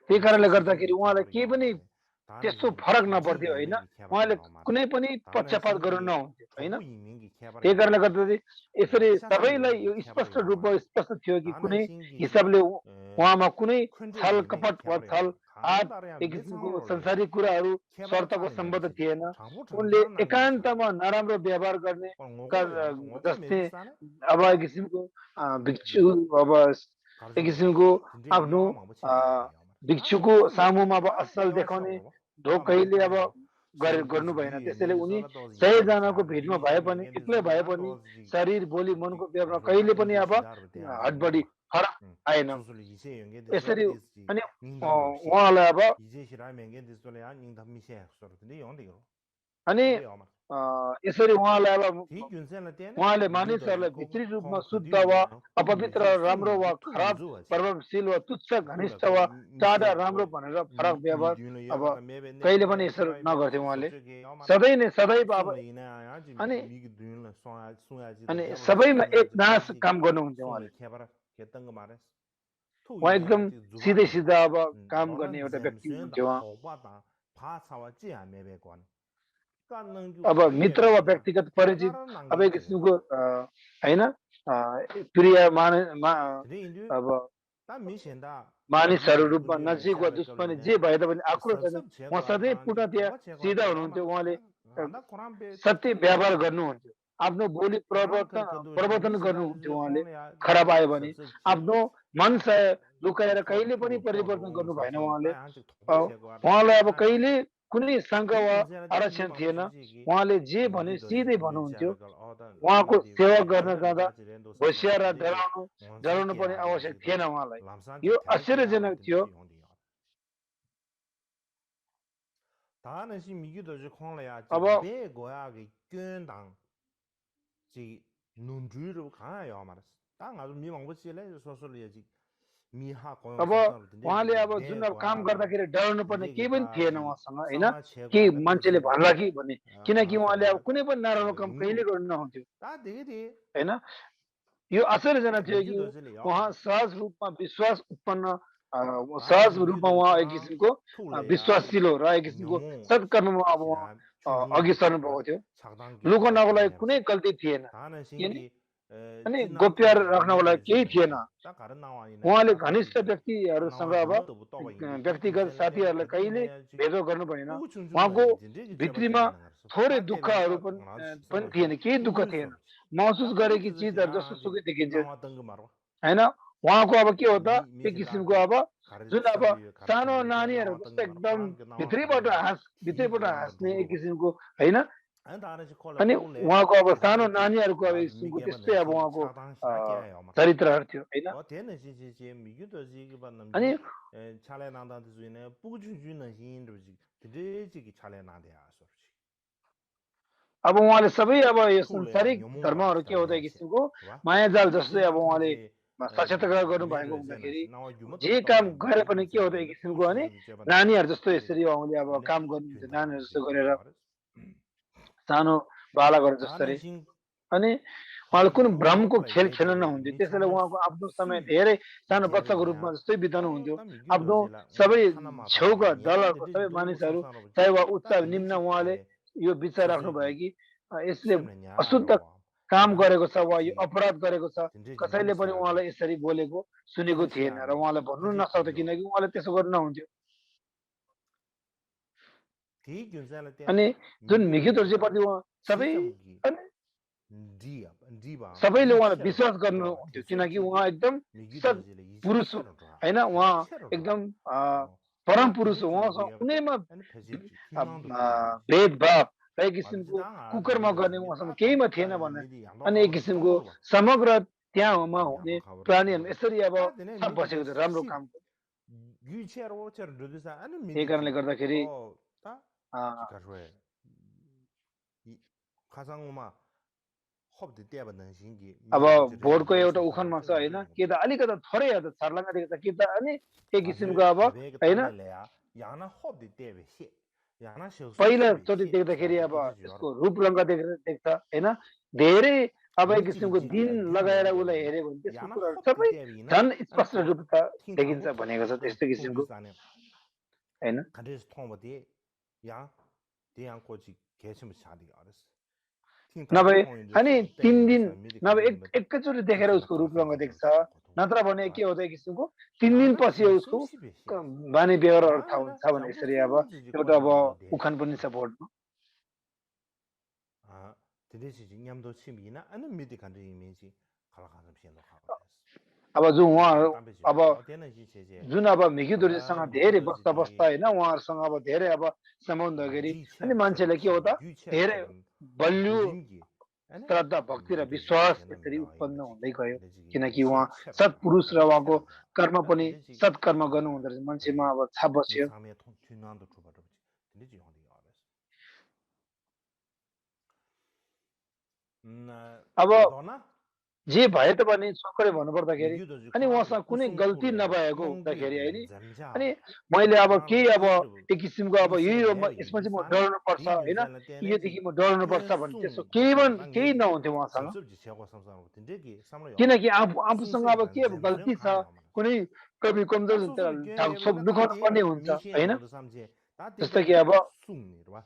त्यही कारणले गर्दाखेरि उहाँलाई केही पनि त्यस्तो फरक नपर्थ्यो होइन उहाँले कुनै पनि पक्षपात गर्नु नहुन्थ्यो होइन त्यही कारणले गर्दाखेरि यसरी सबैलाई यो स्पष्ट रूपमा स्पष्ट थियो कि कुनै हिसाबले उहाँमा कुनै छल कपट वा छल हात एक किसिमको संसारिक कुराहरू स्वार्थको सम्बन्ध थिएन उनले एकान्तमा नराम्रो व्यवहार गर्ने जस्तै अब एक किसिमको भिक्षु अब एक किसिमको आफ्नो भिक्षुको सामुमा अब असल देखाउने कहिले अब गर्नु भएन त्यसैले उनी 100 जनाको भिडमा भए पनि एक्लै भए पनि शरीर बोली मनको व्यवहार कहिले पनि अब हडबडी फरक आएन यसरी अनि उहाँलाई अब अनि यसरी उहाँलाई अब उहाँले मानिसहरूलाई भित्री रूपमा शुद्ध वा अपवित्र राम्रो वा खराब प्रभावशील वा तुच्छ घनिष्ठ वा टाढा राम्रो भनेर फरक व्यवहार अब कहिले पनि यसरी नगर्थे उहाँले सदैव अब अनि सबैमा एक नाश काम गर्नुहुन्थ्यो उहाँले उहाँ एकदम सिधै सिधा अब काम गर्ने एउटा व्यक्ति हुन्थ्यो अब मित्र वा व्यक्तिगत परिचित अब एक किसिमको हैन प्रिय अब मानिसहरू रूपमा नजिक वा दुश्मनी जे भए तापनि आक्रोश छैन उहाँ सधैँ पुनः त्यहाँ सिधा हुनुहुन्थ्यो उहाँले सत्य व्यवहार गर्नुहुन्थ्यो आफ्नो बोली प्रवर्तन गर्नुहुन्थ्यो उहाँले खराब आयो भने आफ्नो मन लुकाएर कहिले पनि परिवर्तन गर्नु भएन उहाँले उहाँलाई अब कहिले कुनै शङ्का वा आरक्षण थिएन उहाँले जे भने सिधै भन्नुहुन्थ्यो उहाँको सेवा गर्न जाँदा होसियार र डराउनु पर्ने आवश्यक थिएन उहाँलाई यो आश्चर्यजनक थियो अब अब उहाँले अब जुन अब काम गर्दाखेरि डराउनु पर्ने केही पनि थिएन उहाँसँग होइन के मान्छेले भन्ला कि भन्ने किनकि उहाँले अब कुनै पनि नराम्रो काम कहिले गर्नु नहुन्थ्यो होइन यो आश्चर्यजनक थियो कि उहाँ सहज रूपमा विश्वास उत्पन्न सहज रूपमा उहाँ एक किसिमको विश्वासशील हो र एक किसिमको सत्कर्ममा अब उहाँ अघि सर्नु भएको थियो लुकाउनको लागि कुनै गल्ती थिएन अनि गोप्य राख्नको लागि केही थिएन उहाँले घनिष्ठ व्यक्तिहरूसँग अब व्यक्तिगत साथीहरूलाई कहिले भेदभाव गर्नु भएन उहाँको भित्रीमा थोरै दुःखहरू पनि थिएन केही दुःख थिएन महसुस गरेकी चिजहरू जस्तो सुकै देखिन्छ होइन उहाँको अब के हो त एक किसिमको अब जुन अब सानो नानीहरू जस्तो एकदम भित्रैबाट हाँस्ने एक किसिमको होइन अनि उहाँको अब सानो नानीहरूको अब किसिमको त्यस्तै अब उहाँको चरित्रहरू थियो होइन अनि अब उहाँले सबै अब यो संसारिक धर्महरू के हो त एक किसिमको मायाजाल जस्तै अब उहाँले साक्षात्कार गर्नु भएको हुँदाखेरि जे काम गरे पनि के हो त एक किसिमको अनि नानीहरू जस्तो यसरी उहाँले अब काम गर्नुहुन्छ नानीहरू जस्तो गरेर सानो बालकहरू जस्तै अनि उहाँले कुनै भ्रमको खेल खेल्न नहुन्थ्यो त्यसैले उहाँको आफ्नो समय धेरै सानो बच्चाको रूपमा जस्तै बिताउनु हुन्थ्यो आफ्नो सबै छेउका दलहरूको सबै मानिसहरू चाहे वा उच्च निम्न उहाँले यो विचार राख्नुभयो कि यसले अशुद्ध काम गरेको छ वा यो अपराध गरेको छ कसैले पनि उहाँलाई यसरी बोलेको सुनेको थिएन र उहाँलाई भन्नु नसक्थ्यो किनकि उहाँले त्यसो गर्नु नहुन्थ्यो अनि जुन मिखितहरूप्रति उहाँ सबैले उहाँलाई विश्वास गर्नुहुन्थ्यो किनकि उहाँ एकदम सत् पुरुष होइन उहाँ एकदम परम पुरुष हो उहाँसँग कुनैमा भेदभाव र एक किसिमको कुकर्म गर्ने उहाँसँग केहीमा थिएन भन्ने अनि एक किसिमको समग्र त्यहाँमा हुने प्राणीहरू यसरी अब सब बसेको थियो राम्रो कामको त्यही कारणले गर्दाखेरि अब भोटको एउटा उखानमा छ होइन के त अलिकति थोरै छर्लङ्गा देख्छ कि त अनि एक किसिमको अब होइन पहिलोचोटि देख्दाखेरि अब यसको रूपरङ्ग देख्छ होइन धेरै अब एक किसिमको दिन लगाएर उसलाई हेऱ्यो भने त्यसको कुराहरू सबै झन् स्पष्ट रूपमा देखिन्छ भनेको छ त्यस्तो किसिमको होइन नभए अनि 3 दिन नभए एकैचोटि देखेर उसको रूपरङ्ग देख्छ नत्र भने के हो त एक किसिमको 3 दिन पछि उसको बानी व्यवहारहरू थाहा हुन्छ भने यसरी अब एउटा अब उखान पनि छ भोटमा अब जो उहाँहरू अब जुन अब मिखितहरूसँग धेरै बस्दा होइन उहाँहरूसँग अब धेरै अब सम्बन्ध गरी अनि मान्छेले के हो त धेरै बलियो श्रद्धा भक्ति र विश्वास यसरी उत्पन्न हुँदै गयो किनकि उहाँ सत्पुरुष र उहाँको कर्म पनि सत्कर्म गर्नु हुँदो रहेछ मान्छेमा अब छाप बस्यो अब जे भए त पनि छोकरे भन्नुपर्दाखेरि अनि उहाँसँग कुनै गल्ती नभएको हुँदाखेरि होइन अनि मैले अब केही अब एक किसिमको अब यसमा चाहिँ म डराउनु पर्छ होइन योदेखि म डराउनु पर्छ भने त्यसो केही नहुन्थ्यो उहाँसँग किनकि आफूसँग अब के अब गल्ती छ कुनै कमी कमजोर दुखाउनु पर्ने हुन्छ होइन जस्तो कि अब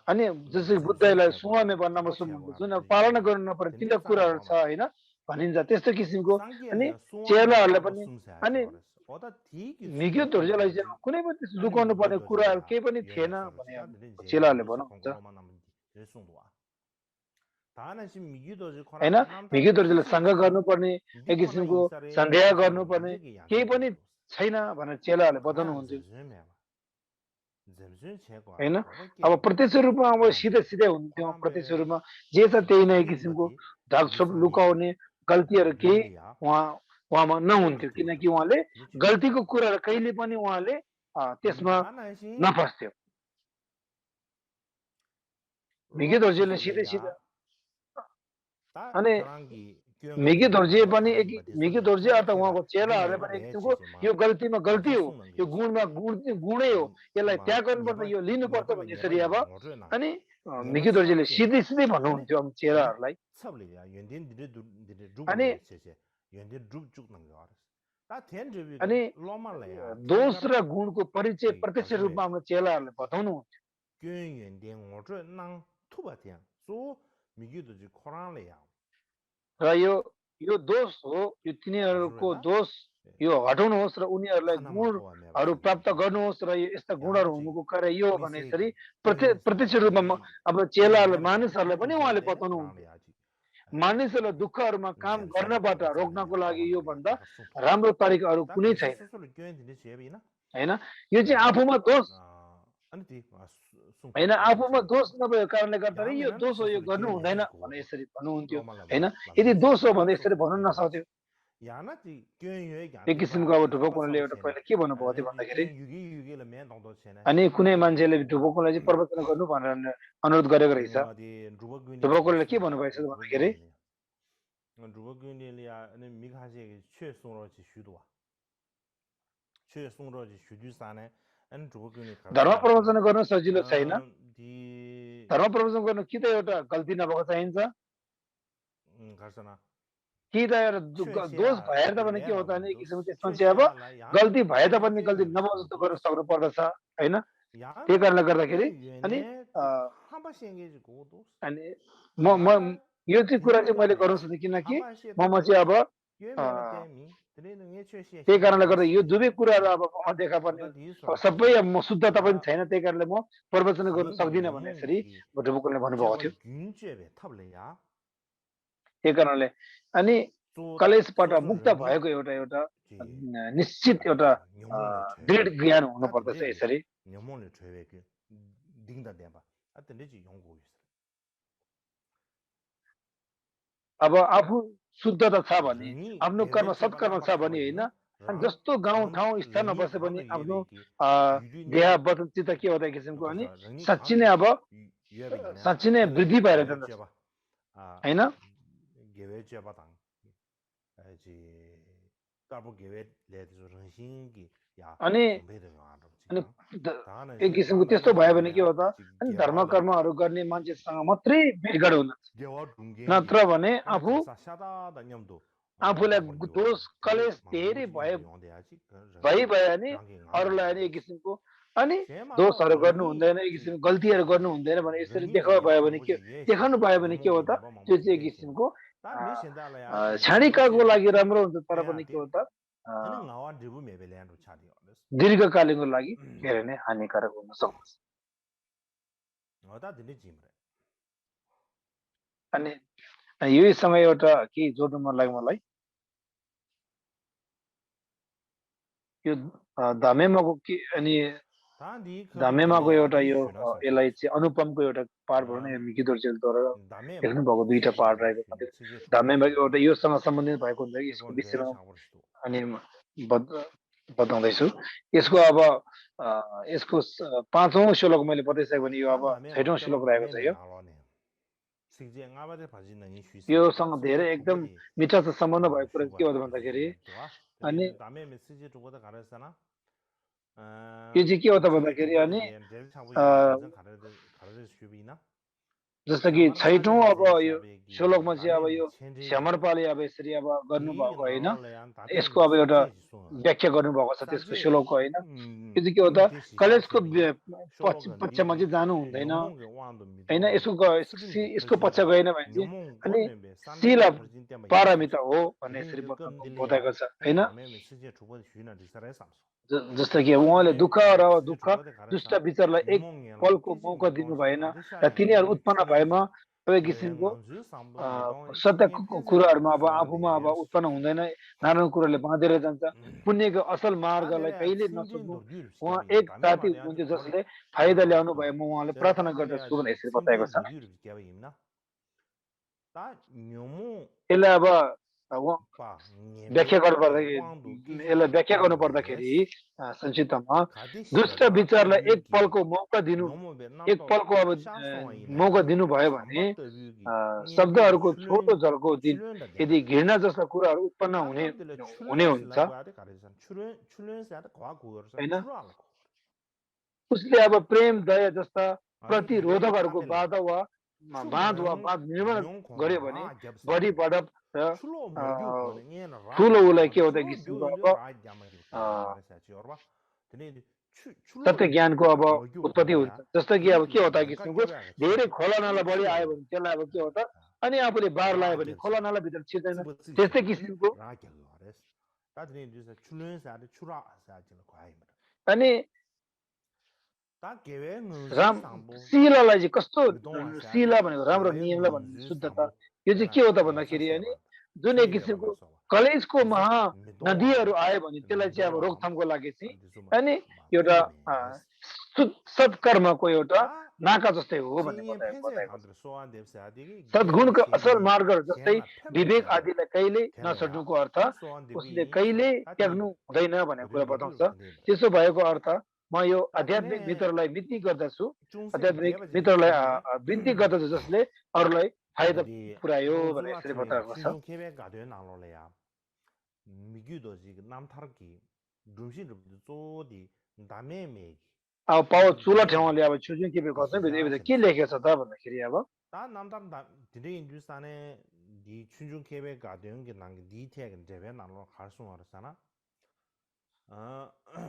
अनि जस्तै बुद्धलाई सुवामे भन्नमा सुन्नुहुन्छ जुन अब पालना गर्नु नपर्ने तिनवटा कुराहरू छ होइन भनिन्छ त्यस्तो किसिमको अनि चेलाहरूले पनि अनि मिग्यो धुर्जेलाई चाहिँ कुनै पनि त्यस्तो लुकाउनु पर्ने कुराहरू केही पनि थिएन भने चेलाहरूले भन्नुहुन्छ होइन मिग्यो धुर्जेले सङ्घ गर्नुपर्ने एक किसिमको सन्देह गर्नुपर्ने केही पनि छैन भनेर चेलाहरूले बताउनुहुन्थ्यो होइन अब प्रत्यक्ष रूपमा अब सिधै सिधै हुन्थ्यो प्रत्यक्ष रूपमा जे छ त्यही नै किसिमको ढाकछोप लुकाउने गल्तीहरू केही उहाँमा नहुन्थ्यो किनकि उहाँले गल्तीको कुराहरू कहिले पनि उहाँले त्यसमा नफस्थ्यो मिग्यो धुर्जेले सिधै सिधै अनि मिग्यो धुर्जे पनि एक मिग्यो धुर्जे अथवा उहाँको चेलाहरूले पनि एक किसिमको यो गल्तीमा गल्ती हो यो गुणमा गुणै हो यसलाई त्याग गर्नुपर्छ यो लिनुपर्छ भन्ने यसरी अब अनि मिग्यो धुर्जेले सिधै सिधै भन्नुहुन्थ्यो अब चेलाहरूलाई अनि अनि दोष र गुणको परिचय प्रत्यक्ष रूपमा हाम्रो चेलाहरूले बताउनुहुन्थ्यो र यो दोष हो यो तिनीहरूको दोष यो हटाउनुहोस् र उनीहरूलाई गुणहरू प्राप्त गर्नुहोस् र यो यस्ता गुणहरू हुनुको कारण यो हो भने यसरी प्रत्यक्ष रूपमा अब चेलाहरूले मानिसहरूलाई पनि उहाँले बताउनुहुन्थ्यो मानिसहरूलाई दुःखहरूमा काम गर्नबाट रोक्नको लागि यो भन्दा राम्रो तरिका अरू कुनै छैन होइन यो चाहिँ आफूमा दोष होइन आफूमा दोष नभएको कारणले गर्दाखेरि यो दोष हो यो गर्नु हुँदैन भने यसरी भन्नुहुन्थ्यो होइन यदि दोष हो भने यसरी भन्नु नसक्थ्यो एक किसिमको अब ढुबोकुनाले एउटा पहिला के भन्नुभएको थियो भन्दाखेरि अनि कुनै मान्छेले ढुबोकुनालाई चाहिँ प्रवचन गर्नु भनेर अनुरोध गरेको रहेछ ढुबोकुनाले के भन्नुभएको छ भन्दाखेरि धर्म प्रवचन गर्न सजिलो छैन धर्म प्रवचन गर्न कि त एउटा गल्ती नभएको चाहिन्छ कि त एउटा दोष भएर त भने के हो त भने एक किसिमको त्यसमा चाहिँ अब गल्ती भए तापनि गल्ती नभए जस्तो गर्न सक्नु पर्दछ होइन त्यही कारणले गर्दाखेरि अनि म यो चाहिँ कुरा चाहिँ मैले गर्नु सक्छु किनकि ममा चाहिँ अब त्यही कारणले गर्दा यो दुवै कुराहरू अब देखा पर्ने सबै अब म शुद्धता पनि छैन त्यही कारणले म प्रवचन गर्न सक्दिनँ भन्ने यसरी ढुबुकुलले भन्नुभएको थियो त्यही कारणले अनि कलेजबाट मुक्त भएको एउटा एउटा निश्चित एउटा दृढ ज्ञान हुनुपर्दछ यसरी अब आफू शुद्धता छ भने आफ्नो कर्म सत्कर्म छ भने होइन अनि जस्तो गाउँ ठाउँ स्थानमा बसे पनि आफ्नो देह वचन चित्त के हो त किसिमको अनि साँच्ची नै अब साँच्ची नै वृद्धि भएर जान्छ होइन अनि एक किसिमको त्यस्तो भयो भने के हो त अनि धर्म कर्महरू गर्ने मान्छेसँग मात्रै भेटघाट हुन नत्र भने आफूलाई दोष कलेश धेरै भयो अनि अरूलाई अनि एक किसिमको अनि दोषहरू गर्नु हुँदैन एक किसिमको गल्तीहरू गर्नु हुँदैन भने यसरी देखाउनु भयो भने के हो त त्यो चाहिँ एक किसिमको क्षणिकको लागि राम्रो हुन्छ तर पनि के हो त दीर्घकालीनको लागि धेरै नै हानिकारक हुन सक्छ अनि यही समय एउटा केही जोड्नु मन लाग्यो मलाई यो धामेमाको के अनि धामेमाको एउटा यो यसलाई चाहिँ अनुपमको एउटा पार्ट भनौँ न मिकी दोर्जेलद्वारा लेख्नु भएको दुईटा पार्ट रहेको धामेमाको एउटा योसँग सम्बन्धित भएको हुन्छ यसको विषयमा अनि बताउँदैछु यसको अब यसको 5औं श्लोक मैले बताइसकेँ भने यो अब 6औं श्लोक रहेको छ योसँग धेरै एकदम मिठा सम्बन्ध भएको कुरा के हो भन्दाखेरि अनि यो चाहिँ के हो त भन्दाखेरि अनि जस्तो कि छैटौं अब यो श्लोकमा चाहिँ अब यो श्यामरपाले अब यसरी अब गर्नुभएको होइन, यसको अब एउटा व्याख्या गर्नुभएको छ त्यसको श्लोकको होइन। यो चाहिँ के हो त, कलेजको पक्षमा चाहिँ जानु हुँदैन होइन, यसको पक्ष गएन भने चाहिँ अनि शील पारमिता हो भन्ने यसरी बताएको छ होइन। जस्तो कि उहाँले दुःख दुष्ट विचारलाई एक पलको मौका दिनु भएन र तिनीहरू उत्पन्न भएमा सबै किसिमको सत्य कुराहरूमा अब आफूमा अब उत्पन्न हुँदैन, नराम्रो कुराले बाँधेर जान्छ। पुण्यको असल मार्गलाई कहिले नसोध्नु, उहाँ एक जाति हुनुहुन्थ्यो जसले फाइदा ल्याउनु भएमा उहाँले प्रार्थना गर्दछु भनेर यसरी बताएको छ। यसलाई अब व्याख्या गर्नु पर्दाखेरि संक्षिप्तमा दुष्ट विचारलाई एक पलको मौका दिनु, एक पलको अब मौका दिनुभयो भने शब्दहरूको छोटो झल्को दिन यदि घृणा जस्ता कुराहरू उत्पन्न हुने हुन्छ होइन, उसले अब प्रेम दया जस्ता प्रतिरोधकहरूको बाध वा बाँध निर्माण गर्यो भने बढी बढप र ठुलो उसलाई के हो त किसिमको अब सत्य ज्ञानको अब उत्पत्ति हुन्छ। जस्तो कि अब के हो त किसिमको धेरै खोला नाला बढी आयो भने त्यसलाई अब के हो त अनि आफूले बार लायो भने खोला नाला भित्र छिर्दैन, त्यस्तै किसिमको। अनि शीललाई चाहिँ कस्तो, शील भनेको राम्रो नियमलाई भन्ने शुद्धता, यो चाहिँ के हो त भन्दाखेरि अनि जुन एक किसिमको कलेजको नदीहरू आयो भने त्यसलाई चाहिँ अब रोकथामको लागि चाहिँ अनि एउटा सत्कर्मको एउटा नाका जस्तै हो भन्ने बताएको छ। सद्गुणको असल मार्गहरू जस्तै विवेक आदिलाई कहिले नछोड्नुको अर्थ उसले कहिले त्याग्नु हुँदैन भनेको कुरा बताउँछ। त्यसो भएको अर्थ म यो आध्यात्मिक मित्रलाई बिन्ती गर्दछु, आध्यात्मिक मित्रलाई बिन्ती गर्दछु जसले अरूलाई फाइदा पुर्यायो भनेर यसरी बताएको छ। अब पाउ चुला ठाउँले अब छुजुङ के गर्छ के लेखेको छ त भन्दाखेरि अब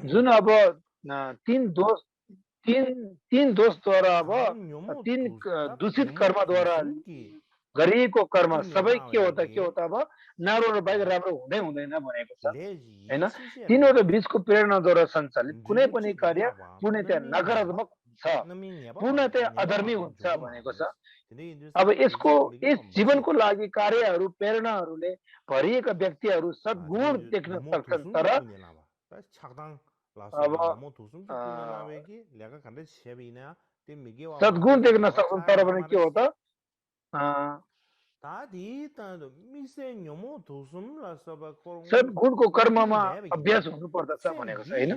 जुन अब तीन दोषद्वारा अब तीन दूषित कर्मद्वारा गरिएको कर्म सबै के हो त अब नराम्रो र बाहिर राम्रो हुँदैन भनेको छ हैन। तीनवटा बीचको प्रेरणाद्वारा सञ्चालित कुनै पनि कार्य पूर्णतया नकारात्मक हुन्छ, पूर्णतया अधर्मी हुन्छ भनेको छ। अब यस जीवनको लागि कार्यहरू प्रेरणाहरूले भरिएका व्यक्तिहरू सद्गुण देख्न सक्छन्, तर अब सद्गुण देख्न सक्छन् तर पनि के हो त सद्गुणको कर्ममा अभ्यास हुनुपर्दछ भनेको छ हैन।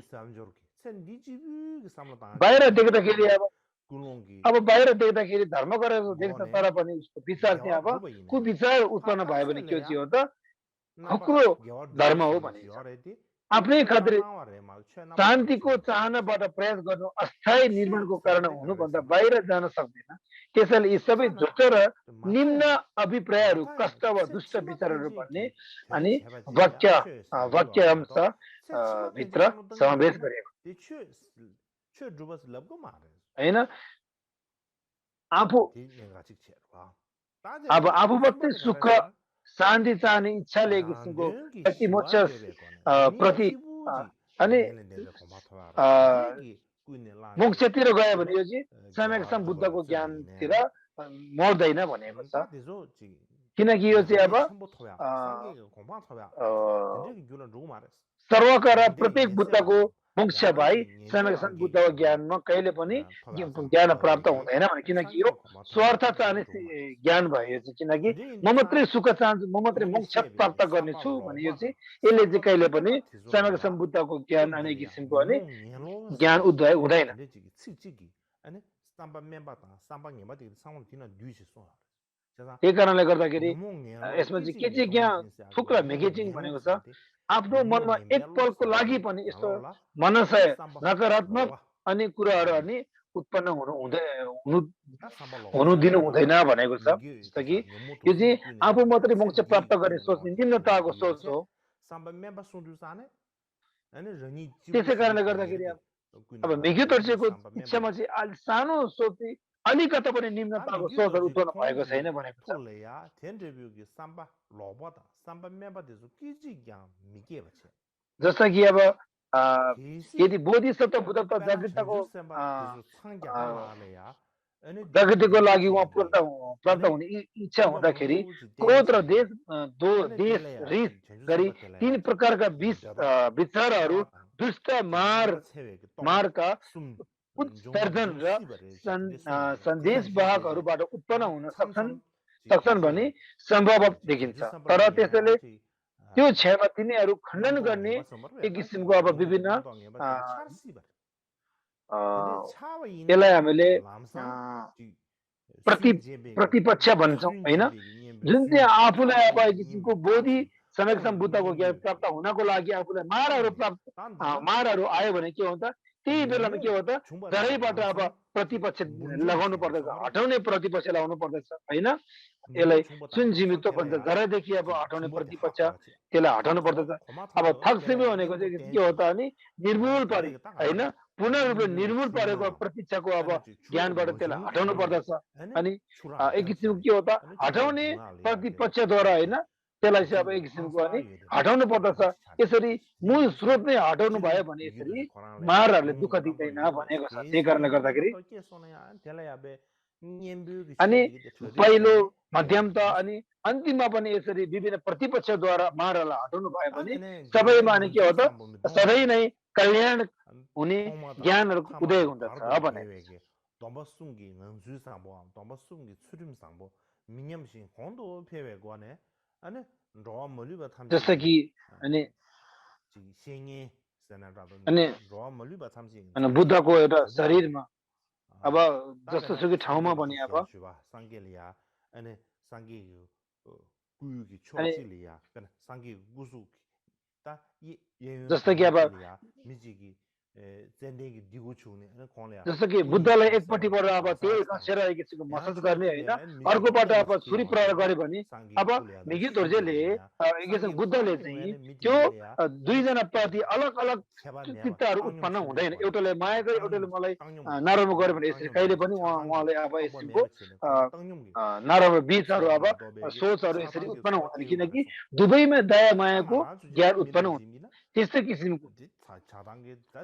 बाहिर देख्दाखेरि अब बाहिर देख्दाखेरि धर्म गरेर देख्छ तर पनि उसको विचार चाहिँ अब कुविचार उत्पन्न भयो भने के हो त खुकुरो धर्म हो भने आफ्नै खातिर शान्तिको चाहनाबाट प्रयास गर्नु अस्थायी निर्माणको कारण हुनुभन्दा बाहिर जान सक्दैन। त्यसैले यी सबै झुट र निम्न अभिप्रायहरू कष्ट वा दुष्ट विचारहरू भन्ने अनि वाक्य अंश भित्र समावेश गरिएको हैन। अब आफू मात्रै सुख शान्ति चाहने इच्छाले किसिमको व्यक्ति मोक्ष प्रति अनि मोक्षतिर गयो भने यो चाहिँ सम्यक बुद्धको ज्ञानतिर मर्दैन भनेको छ। किनकि यो चाहिँ अब सर्वका र प्रत्येक बुद्धको मोक्ष भाइ सम्यक बुद्धको ज्ञानमा कहिले पनि ज्ञान प्राप्त हुँदैन भने, किनकि यो स्वार्थ चाहने ज्ञान भयो चाहिँ। किनकि म मात्रै सुख चाहन्छु, म मात्रै मोक्ष प्राप्त गर्नेछु भने यो चाहिँ यसले चाहिँ कहिले पनि सम्यक बुद्धको ज्ञान अनि किसिमको अनि ज्ञान उदय हुँदैन। त्यही कारणले गर्दाखेरि यसमा चाहिँ के चाहिँ ज्ञान थुक्रा मेगेजिङ भनेको छ आफ्नो मनमा एक पलको लागि पनि यस्तो मनसाय नकारात्मक अनि कुराहरू अनि उत्पन्न हुनु दिनु हुँदैन भनेको छ जस्तो कि यो चाहिँ आफू मात्रै मोक्ष प्राप्त गर्ने सोच निम्नताको सोच हो त्यसै कारणले गर्दाखेरि अब मिग्यु तर्सेको इच्छामा चाहिँ अलि सानो सोच चाहिँ अलिकता पनि निम्नताको सोचहरू उत्पन्न भएको छैन भनेको छ जस्तो कि अब यदि बोधिसत्व बुद्धत्व जागृतको जागृतिको लागि उहाँ प्राप्त हुने इच्छा हुँदाखेरि क्रोध र देश रिस गरी तीन प्रकारका विचारहरू दुष्ट मारका उत्सर्जन र सन्देशवाहकहरूबाट उत्पन्न हुन सक्छन् भने सम्भव देखिन्छ तर त्यसैले त्यो क्षयमा तिनीहरू खण्डन गर्ने एक किसिमको अब विभिन्न यसलाई हामीले प्रतिपक्ष भन्छौँ होइन जुन चाहिँ आफूलाई अब एक किसिमको बोधि समेक्षम बुद्धको ज्ञान प्राप्त हुनको लागि आफूलाई मारहरू आयो भने के हुन्छ त्यही बेलामा के हो त जरैबाट अब प्रतिपक्ष लगाउनु पर्दछ हटाउने प्रतिपक्ष लगाउनु पर्दछ होइन यसलाई सुनजिमित्व भन्छ जरादेखि अब हटाउने प्रतिपक्ष त्यसलाई हटाउनु पर्दछ अब थक्सिमी भनेको चाहिँ के हो त अनि निर्मूल पारे होइन पूर्ण रूपले निर्मूल पारेको प्रतीक्षाको अब ज्ञानबाट त्यसलाई हटाउनु पर्दछ अनि एक किसिमको के हो त हटाउने प्रतिपक्षद्वारा होइन त्यसलाई चाहिँ अब एक किसिमको अनि हटाउनु पर्दछ यसरी मूल स्रोत नै हटाउनु भयो भने यसरी मारहरूले दुःख दिँदैन भनेको छ त्यही कारणले गर्दाखेरि अनि पहिलो मध्यमता अनि अन्तिममा पनि यसरी विभिन्न प्रतिपक्षद्वारा मारहरूलाई हटाउनु भयो भने सबैमा अनि के हो त सधैँ नै कल्याण हुने ज्ञानहरूको उदय हुँदछ भने जस्तो कि अनि बुद्धको एउटा शरीरमा अब जस्तो सुकै ठाउँमा भने अब जस्तो कि अब जस्तो कि बुद्धलाई एकपट्टिबाट अब तेल खसेर एक किसिमको मसाज गर्ने होइन अर्कोबाट अब छुरी प्रयोग गर्यो भने अब मिग्यु दोर्जेले एक किसिमको बुद्धले चाहिँ त्यो दुईजना प्रति अलग अलग चित्तहरू उत्पन्न हुँदैन एउटाले माया गर्यो एउटाले मलाई नराम्रो गर्यो भने यसरी कहिले पनि उहाँले अब यसको नराम्रो बीचहरू अब सोचहरू यसरी उत्पन्न हुँदैन किनकि दुवैमा दया मायाको ज्ञान उत्पन्न हुन्छ त्यस्तै किसिमको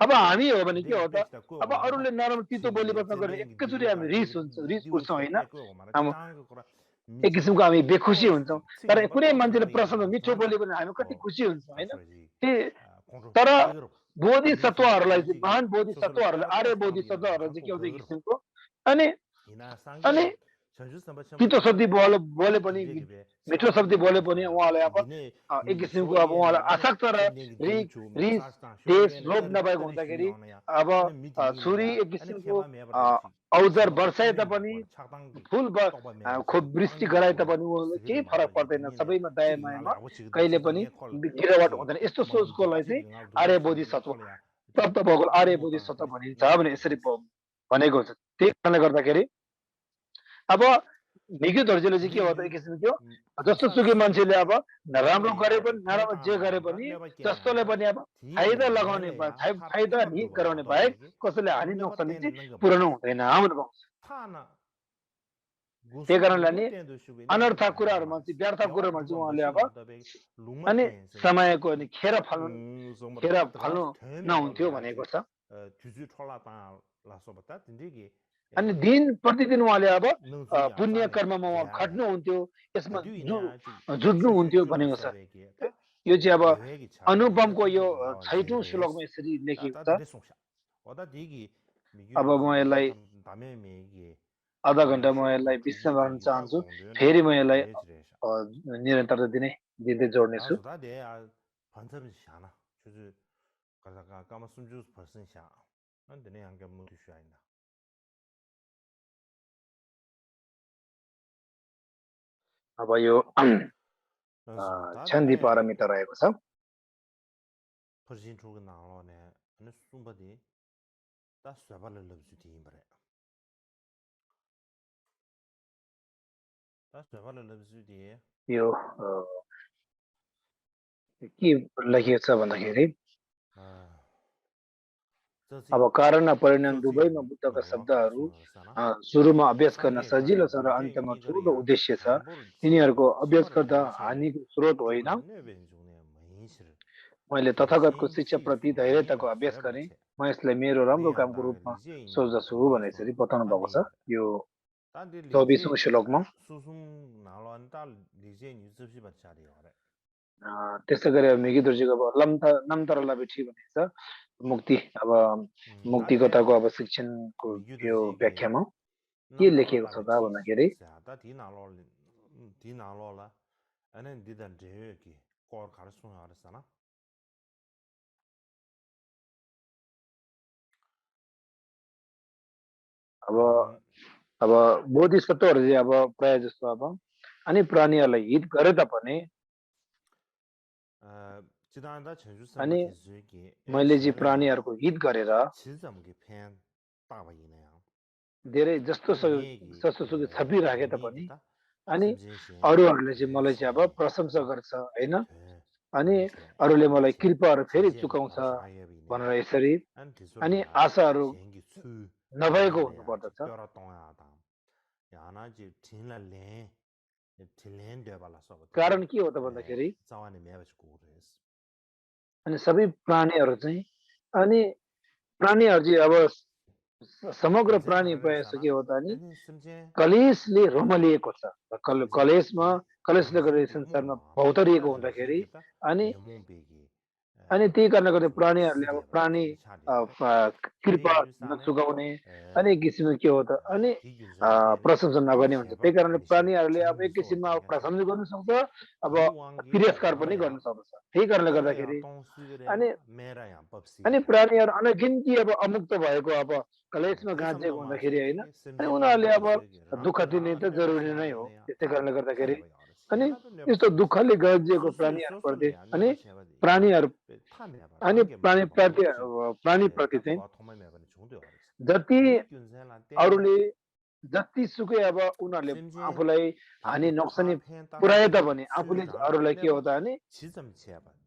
अब हामी हो भने के हो त अब अरूले नराम्रो तितो बोली बस्न गरे एकैचोटि हामी रिस उठ्छौँ होइन एक किसिमको हामी बेखुसी हुन्छौँ तर कुनै मान्छेले प्रसन्न मिठो बोल्यो भने हामी कति खुसी हुन्छौँ होइन तर बोधिसत्वहरूलाई चाहिँ महान बोधिसत्वहरूले आर्य बोधिसत्वहरूलाई चाहिँ के हुन्छ एक किसिमको अनि तितो शब्द बोले पनि मिठो शब्द बोले पनि उहाँलाई अब एक किसिमको अब उहाँलाई आसक्त र रिस देश लोभ नभएको हुँदाखेरि अब छुरी एक किसिमको औजार बर्साए तापनि फुल खोप वृष्टि गराए तापनि उहाँलाई केही फरक पर्दैन सबैमा दया मायामा कहिले पनि गिरावट हुँदैन यस्तो सोचकोलाई चाहिँ आर्य बोधिसत्व प्राप्त भएको आर्य बोधिसत्व भनिन्छ भने यसरी भनेको हुन्छ त्यही कारणले गर्दाखेरि अब मिग्यु दोर्जेले चाहिँ के हो त एक किसिमको जस्तो सुकै मान्छेले अब नराम्रो गरे पनि नराम्रो जे गरे पनि जस्तोले पनि अब फाइदा लगाउने फाइदा निक गराउने बाहेक कसैले हानि नोक्सानी चाहिँ पुर्याउनु हुँदैन हाम्रो पाउँछ त्यही कारणले नि अनर्थ कुराहरूमा चाहिँ व्यर्थ कुराहरूमा चाहिँ उहाँले अब अनि समयको अनि खेर फाल्नु नहुन्थ्यो भनेको छ अनि दिन प्रतिदिन उहाँले अब पुण्य कर्ममा उहाँ खट्नुहुन्थ्यो यसमा जुट्नुहुन्थ्यो भनेको छ यो चाहिँ अब अनुपमको यो 6औं श्लोकमा यसरी लेखिएको छ अब म यसलाई आधा घण्टा म यसलाई विश्राम गर्न चाहन्छु फेरि म यसलाई निरन्तरता दिँदै जोड्नेछु अब यो छन्दी पारमिता रहेको छ यो के लेखिएको छ भन्दाखेरि अब कारण र परिणाम दुवैमा बुद्धका शब्दहरू सुरुमा अभ्यास गर्न सजिलो छ र अन्तमा ठुलो उद्देश्य छ। तिनीहरूको अभ्यास गर्दा हानिको स्रोत होइन। मैले तथागतको शिक्षाप्रति धैर्यताको अभ्यास गरेँ। म यसलाई मेरो राम्रो कामको रूपमा सोच्दछु भनेर यसरी बताउनु भएको छ यो 24औं श्लोकमा। त्यसै गरी मिगी दुर्जीको अब नम्तर लबिठी भनेको छ मुक्ति अब मुक्ति कथाको अब शिक्षणको यो व्याख्यामा के लेखिएको छ त भन्दाखेरि अब बोधिसत्वहरू चाहिँ अब प्राय जस्तो अब अनि प्राणीहरूलाई हित गरे तापनि अनि मैले चाहिँ प्राणीहरूको हित गरेर धेरै जस्तो छपिराखे तापनि अनि अरूहरूले चाहिँ मलाई चाहिँ अब प्रशंसा गर्छ होइन अनि अरूले मलाई कृपाहरू फेरि चुकाउँछ भनेर यसरी अनि आशाहरू नभएको हुनुपर्दछ। कारण के हो त भन्दाखेरि अनि सबै प्राणीहरू चाहिँ अनि प्राणीहरू चाहिँ अब समग्र प्राणी प्रयास के हो त अनि कलेशले रोमलिएको छ। कलेशले गर्दा संसारमा भौतरिएको हुँदाखेरि अनि त्यही कारणले गर्दा प्राणीहरूले अब प्राणी कृपा नचुकाउने अनि एक किसिमको के हो त अनि प्रशंसा नगर्ने हुन्छ। त्यही कारणले प्राणीहरूले अब एक किसिममा प्रशंसा गर्न सक्छ अब तिरस्कार पनि गर्न सक्छ। त्यही कारणले गर्दाखेरि अनि प्राणीहरू अनगिन्ती अब अमुक्त भएको अब कलेशमा गाँचेको हुँदाखेरि होइन अनि उनीहरूले अब दुःख दिने त जरुरी नै हो। त्यसै कारणले गर्दाखेरि अनि यस्तो दुःखले गाँजिएको प्राणीहरूप्रति अनि प्राणीहरू अनि प्राणीप्रति चाहिँ जति अरूले जतिसुकै अब उनीहरूले आफूलाई हानि नोक्सानी पुर्याए तापनि आफूले अरूलाई के हो त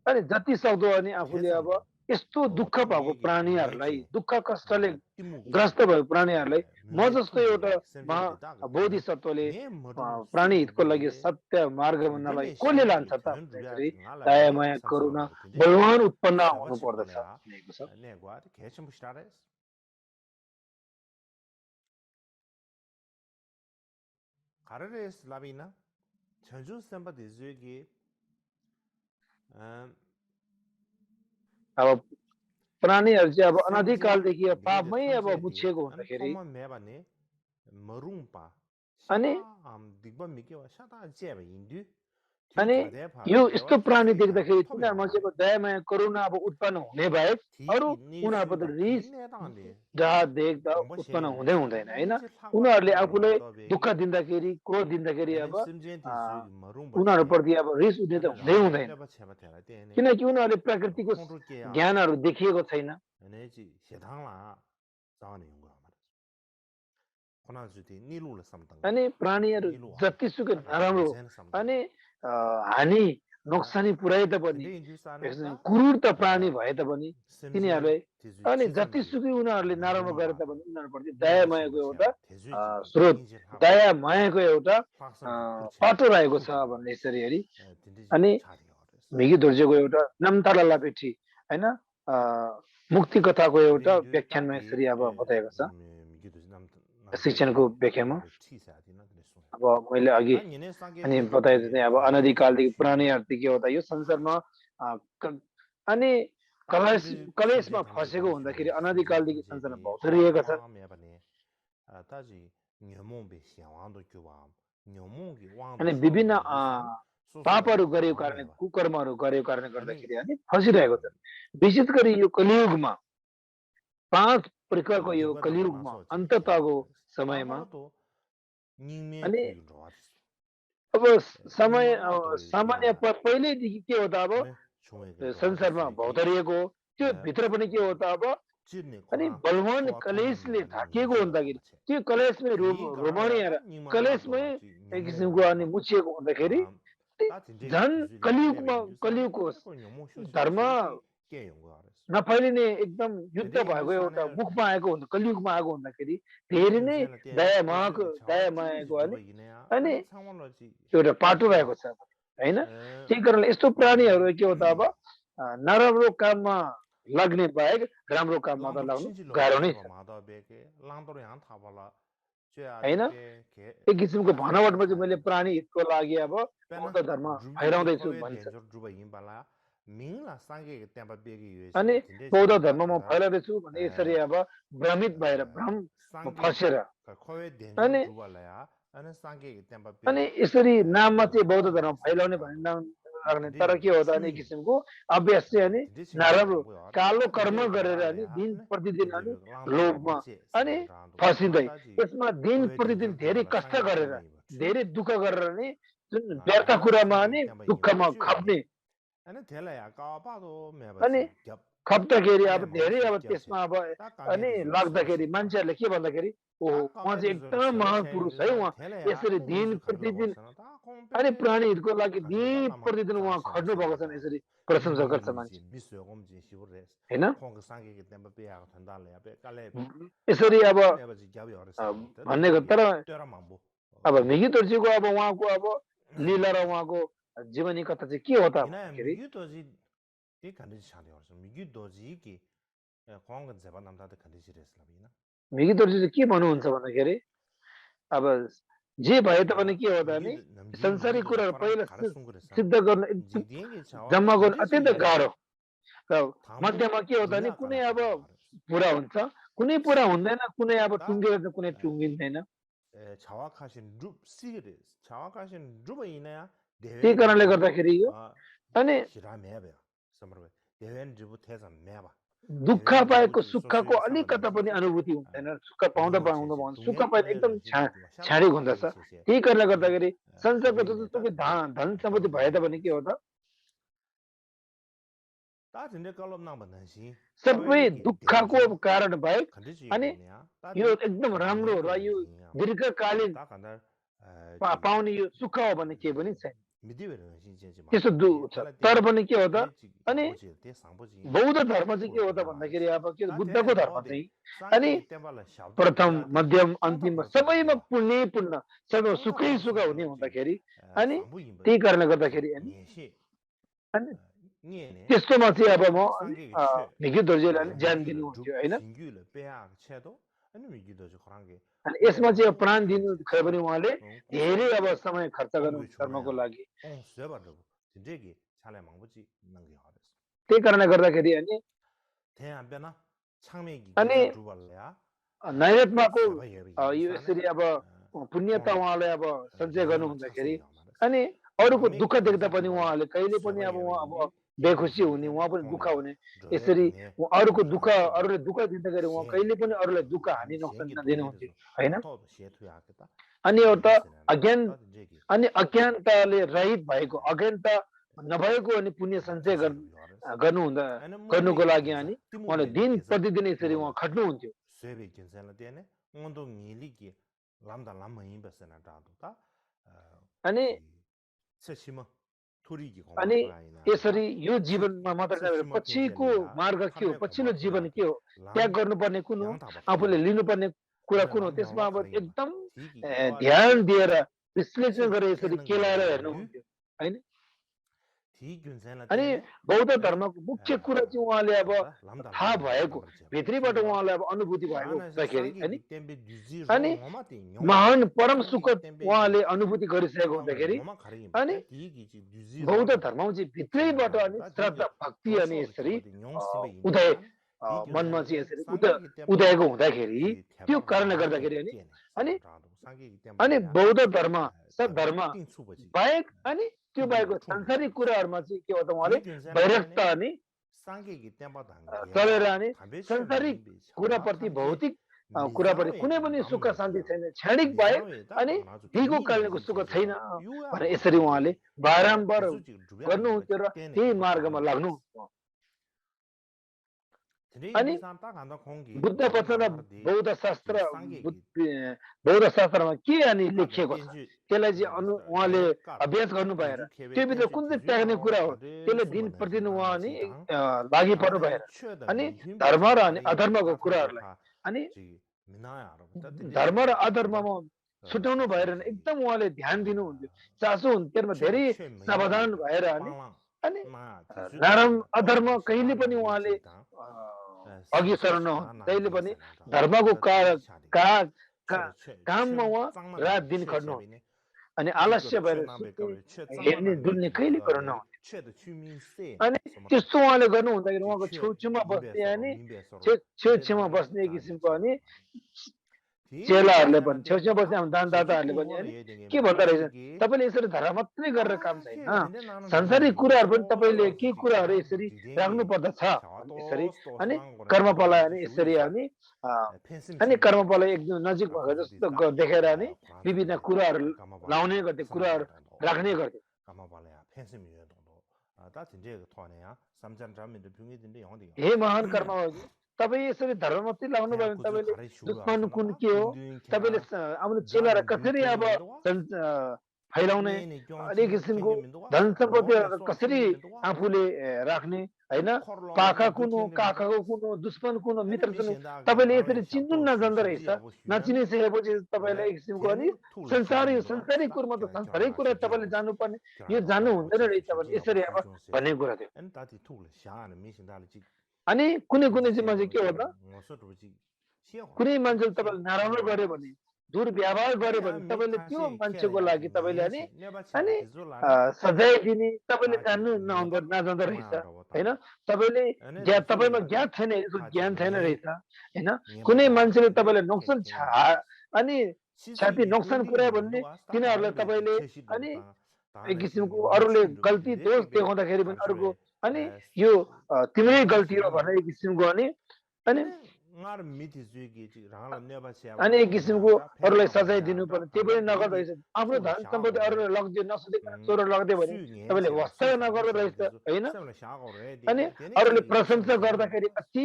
अनि जति सक्दो अनि आफूले अब यस्तो दुःख भएको प्राणीहरूलाई दुःख कष्टले ग्रस्त भएको प्राणीहरूलाई म जस्तो एउटा बोधिसत्वले प्राणी हितको लागि सत्य मार्ग भन्नलाई कसले लान्छ त दया माया करुणा बलवान उत्पन्न हुनु पर्दछ। अब प्राणीहरू चाहिँ अब अनादिकालदेखि पापमै अब मुछिएको हुँदाखेरि अनि यो यस्तो प्राणी देख्दाखेरि तिनीहरू मान्छेको दया माया करुणा अब उत्पन्न हुने बाहेक अरू उनीहरूको रिस डाहा देख्दा उत्पन्न हुँदै हुँदैन होइन। उनीहरूले आफूलाई दुःख दिँदाखेरि क्रोध दिँदाखेरि अब उनीहरूप्रति अब रिस उठ्ने त हुँदै हुँदैन किनकि उनीहरूले प्रकृतिको ज्ञानहरू देखिएको छैन। अनि प्राणीहरू जतिसुकै नराम्रो अनि हानि नोक्सानी पुर्याए तापनि क्रूरता प्राणी भए तापनि तिनीहरूले अनि जतिसुकै उनीहरूले नराम्रो गरे तापनि उनीहरूप्रति दया मायाको एउटा स्रोत दया मायाको एउटा पाटो रहेको छ भन्ने यसरी हेरी अनि मिगी धुर्जेको एउटा नम्ताला लापेठी होइन मुक्ति कथाको एउटा व्याख्यानमा यसरी अब बताएको छ शिक्षणको व्याख्यामा। अब मैले अघि अनि बताएको थिएँ अब अनादिकालदेखि प्राणीहरू के हो त यो संसारमा अनि कलेशमा फसेको हुँदाखेरि अनादिकालदेखि संसारमा भौतरिएका छन् अनि विभिन्न पापहरू गरेको कारणले कुकर्महरू गरेको कारणले गर्दाखेरि अनि फसिरहेको छ। विशेष गरी यो कलियुगमा 5 प्रकारको यो कलियुगमा अन्ततको समयमा अनि अब समय सामान्य पहिल्यैदेखि के हो त अब संसारमा भौतरिएको त्यो भित्र पनि के हो त अब अनि बलवान कलेशले ढाकिएको हुँदाखेरि त्यो कलेशमै रोमणीय कलेशमै एक किसिमको अनि मुछिएको हुँदाखेरि झन् कलियुगको धर्म नफैलिने एकदम युद्ध भएको एउटा मुखमा आएको हुन्छ कलियुगमा आएको हुँदाखेरि धेरै नै दया मायाको अनि एउटा पाटो रहेको छ होइन त्यही कारणले यस्तो प्राणीहरू के हो त अब नराम्रो काममा लाग्ने बाहेक राम्रो काममा त लाग्नु गाह्रो नै छ होइन एक किसिमको भनावटमा चाहिँ मैले प्राणी हितको लागि अब बौद्ध धर्म फैलाउँदैछु भन्छ अनि बौद्ध धर्म म फैलाउँदैछु भने यसरी अब भ्रमित भएर भ्रम फसेर अनि यसरी नाममा चाहिँ बौद्ध धर्म फैलाउने भन्ने तर के हो त अनि किसिमको अभ्यास चाहिँ अनि नराम्रो कालो कर्म गरेर अनि दिन प्रतिदिन अनि लोभमा अनि फसिँदै यसमा दिन प्रतिदिन धेरै कष्ट गरेर धेरै दुःख गरेर अनि जुन व्यर्थ कुरामा अनि दुःखमा खप्ने अनि खप्दाखेरि अब धेरै अब त्यसमा अब अनि लाग्दाखेरि मान्छेहरूले के भन्दाखेरि ओहो उहाँ चाहिँ एकदम महान पुरुष है उहाँ यसरी दिन प्रतिदिन अनि प्राणीहरूको लागि दिन प्रतिदिन उहाँ खट्नु भएको छ यसरी प्रशंसा गर्छ मान्छे होइन यसरी अब भन्ने तर अब मिगी तोर्जीको अब उहाँको अब लीला र उहाँको जीवनी कथा चाहिँ के हो त भन्दाखेरि मिगी तोर्जी चाहिँ के भन्नुहुन्छ भन्दाखेरि अब जे भए तापनि के हो त भने संसारिक कुराहरू पहिला सिद्ध गर्न जम्मा गर्न अत्यन्त गाह्रो र मध्यमा के हो त भने कुनै अब पुरा हुन्छ कुनै पुरा हुँदैन कुनै अब टुङ्गेर त कुनै टुङ्गिँदैन त्यही कारणले गर्दाखेरि यो अनि दुःख पाएको सुखको अलिकता पनि अनुभूति हुँदैन सुख पाउँदा सुख पाए एकदम छाडिक हुँदछ त्यही कारणले गर्दाखेरि संसारको जस्तो धन सम्पत्ति भए तापनि के हो त सबै दुःखको कारण बाहेक अनि यो एकदम राम्रो र यो दीर्घकालीन पाउने यो सुख हो भने केही पनि छैन त्यस्तो छ तर पनि के हो त अनि बौद्ध धर्म चाहिँ के हो त भन्दाखेरि अब के बुद्धको धर्म चाहिँ अनि प्रथम मध्यम अन्तिम सबैमा पूर्ण सबै सुखै सुख हुने हुँदाखेरि अनि त्यही कारणले गर्दाखेरि अनि त्यस्तोमा चाहिँ अब म भिगी दोर्जेलाई ज्यान दिनुहुन्थ्यो होइन अनि यसमा चाहिँ प्राण दिनु खै पनि उहाँले धेरै अब समय खर्च गर्नु धर्मको लागि त्यही कारणले गर्दाखेरि अनि नैरत्माको यो यसरी अब पुण्यता उहाँले अब सञ्चय गर्नु हुँदाखेरि अनि अरूको दुःख देख्दा पनि उहाँले कहिले पनि अब उहाँ अब बेखुसी हुने उहाँ पनि दुःख हुने यसरी अरूको दुःख अरूले दुःख दिँदाखेरि उहाँ कहिले पनि अरूलाई दुःख हानि नोक्सान नदिनुहुन्थ्यो होइन अनि एउटा अज्ञानताले रहित भएको अज्ञानता नभएको अनि पुण्य सञ्चय गर्नुको लागि अनि उहाँले दिन प्रतिदिन यसरी उहाँ खट्नुहुन्थ्यो अनि अनि यसरी यो जीवनमा मात्र नभएर पछिको मार्ग के हो पछिल्लो जीवन के हो त्याग गर्नुपर्ने कुन हो आफूले लिनुपर्ने कुरा कुन हो त्यसमा अब एकदम ध्यान दिएर विश्लेषण गरेर यसरी केलाएर हेर्नुहुन्थ्यो होइन अनि बौद्ध धर्मको मुख्य कुरा चाहिँ उहाँले अब थाहा भएको भित्रीबाट उहाँलाई अब अनुभूति भएको हुँदाखेरि अनि महान परम सुख उहाँले अनुभूति गरिसकेको हुँदाखेरि अनि बौद्ध धर्ममा चाहिँ भित्रैबाट अनि श्रद्धा भक्ति अनि यसरी उदय मनमा चाहिँ यसरी उदयको हुँदाखेरि त्यो कारणले गर्दाखेरि अनि बौद्ध धर्म सद्धर्म बाहेक अनि त्यो बाहेक सांसारिक कुराहरूमा चाहिँ के हो त उहाँले वैरक्ता अनि चलेर अनि सांसारिक कुराप्रति भौतिक कुराप्रति कुनै पनि सुख शान्ति छैन क्षणिक बाहेक अनि दिगो कालको सुख छैन भनेर यसरी उहाँले बारम्बार गर्नुहुन्थ्यो र त्यही मार्गमा लाग्नुहुन्छ अनि बुद्ध वचन बौद्ध शास्त्र बौद्ध शास्त्रमा के अनि लेखिएको छ त्यसलाई चाहिँ उहाँले अभ्यास गर्नु भएर त्यो भित्र कुन चाहिँ त्याग्ने कुरा हो त्यसले दिन प्रतिदिन उहाँ अनि लागि पर्नु भएर अनि धर्म र अनि अधर्मको कुराहरूलाई अनि धर्म र अधर्ममा छुट्याउनु भएर एकदम उहाँले ध्यान दिनुहुन्थ्यो चासो हुन्थ्यो धेरै सावधान भएर अनि अधर्म कहिले पनि उहाँले अघि सर्न कहिले पनि धर्मको काममा उहाँ रात दिन खट्नु अनि आलस्य भएर हेर्ने डुल्ने कहिले गर्न अनि त्यस्तो उहाँले गर्नु हुँदाखेरि उहाँको छेउछेउमा बस्ने अनि छेउछेउमा बस्ने किसिमको अनि चेलाहरूले पनि छेउछेउ बस्ने दानदाताहरूले पनि अनि के भन्दो रहेछ तपाईँले यसरी धर्म मात्रै गरेर काम छैन सांसारिक कुराहरू पनि तपाईँले के कुराहरू यसरी राख्नु पर्दछ यसरी अनि कर्मफललाई अनि यसरी अनि कर्मफललाई एकदम नजिक भएको जस्तो देखेर अनि विभिन्न कुराहरू लाउने गर्थे कुराहरू राख्ने गर्थे हे महान कर्म तपाईँ यसरी धर्म मात्रै लाउनु भयो भने तपाईँले दुश्मन कुन के हो तपाईँले आफ्नो चेलालाई कसरी अब फैलाउने अनेक किसिमको धन सम्पत्ति कसरी आफूले राख्ने होइन पाखा कुन हो काखाको कुन हो दुश्मन कुन हो मित्र कुन हो तपाईँले यसरी चिन्नु नजान्दो रहेछ नचिनिसकेपछि तपाईँलाई एक किसिमको अनि संसारिक कुरामा त संसारिक कुरा तपाईँले जान्नुपर्ने यो जान्नु हुँदैन रहेछ भने यसरी अब भन्ने कुरा थियो अनि कुनै चाहिँ मान्छे के हो त कुनै मान्छेले तपाईँले नराम्रो गर्यो भने दुर्व्यवहार गर्यो भने तपाईँले त्यो मान्छेको लागि तपाईँले अनि सजाय दिने तपाईँले जान्नु नजान्दो रहेछ होइन तपाईँले तपाईँमा ज्ञान छैन यसको ज्ञान छैन रहेछ होइन कुनै मान्छेले तपाईँले नोक्सान अनि छाती नोक्सान पुर्यायो भने तिनीहरूलाई तपाईँले अनि एक किसिमको अरूले गल्ती दोष देखाउँदाखेरि पनि अरूको अनि यो तिम्रै गल्ती हो भनेर एक किसिमको अनि एक किसिमको अरूलाई सजाय दिनुपर्ने त्यो पनि नगर्दो रहेछ आफ्नो धन सम्पत्ति अरूलाई लग्दियो नसोधिकन चोर लग्दियो भने तपाईँले वास्ता नगर्दो रहेछ होइन अनि अरूले प्रशंसा गर्दाखेरि अति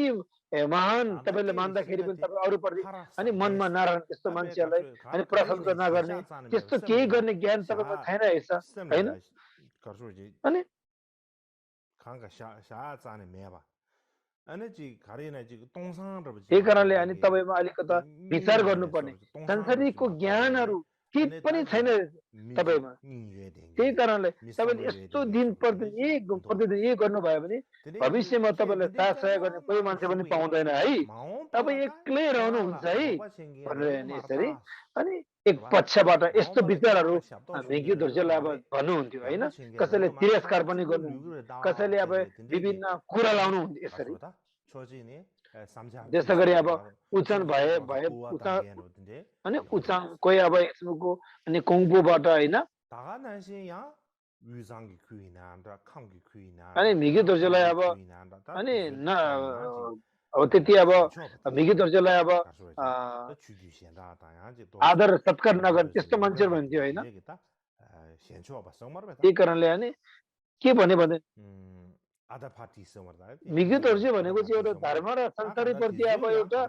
महान तपाईँले मान्दाखेरि पनि तपाईँ अरूप्रति अनि मनमा नराख्ने त्यस्तो मान्छेहरूलाई अनि प्रशंसा नगर्ने त्यस्तो केही गर्ने ज्ञान तपाईँको छैन रहेछ होइन अनि त्यही कारणले अनि तपाईँमा अलिकता विचार गर्नुपर्ने सांसारिकको ज्ञानहरू केही पनि छैन तपाईँमा त्यही कारणले तपाईँले यस्तो दिन प्रतिदिन यही गर्नुभयो भने भविष्यमा तपाईँलाई साथ सहयोग गर्ने कोही मान्छे पनि पाउँदैन है तपाईँ एक्लै रहनुहुन्छ है भनेर यसरी अनि एक पक्षबाट यस्तो विचारहरू भिग्यु धुर्जेलाई अब भन्नुहुन्थ्यो होइन कसैले तिरस्कार पनि गर्नुहुन्थ्यो कसैले अब विभिन्न कुरा लाउनुहुन्थ्यो यसरी त्यसै गरी अब उचान भए अनि उचाङ कोही अब यसको अनि कुङपुबाट होइन अनि भिग्यु धुर्जेलाई अब अनि अब त्यति अब भिग्यु धुर्जेलाई अब आदर सत्कार नगर्ने त्यस्तो मान्छे भन्थ्यो होइन त्यही कारणले अनि के भने भिग्यु धुर्जे भनेको चाहिँ एउटा धर्म र संसारप्रति अब एउटा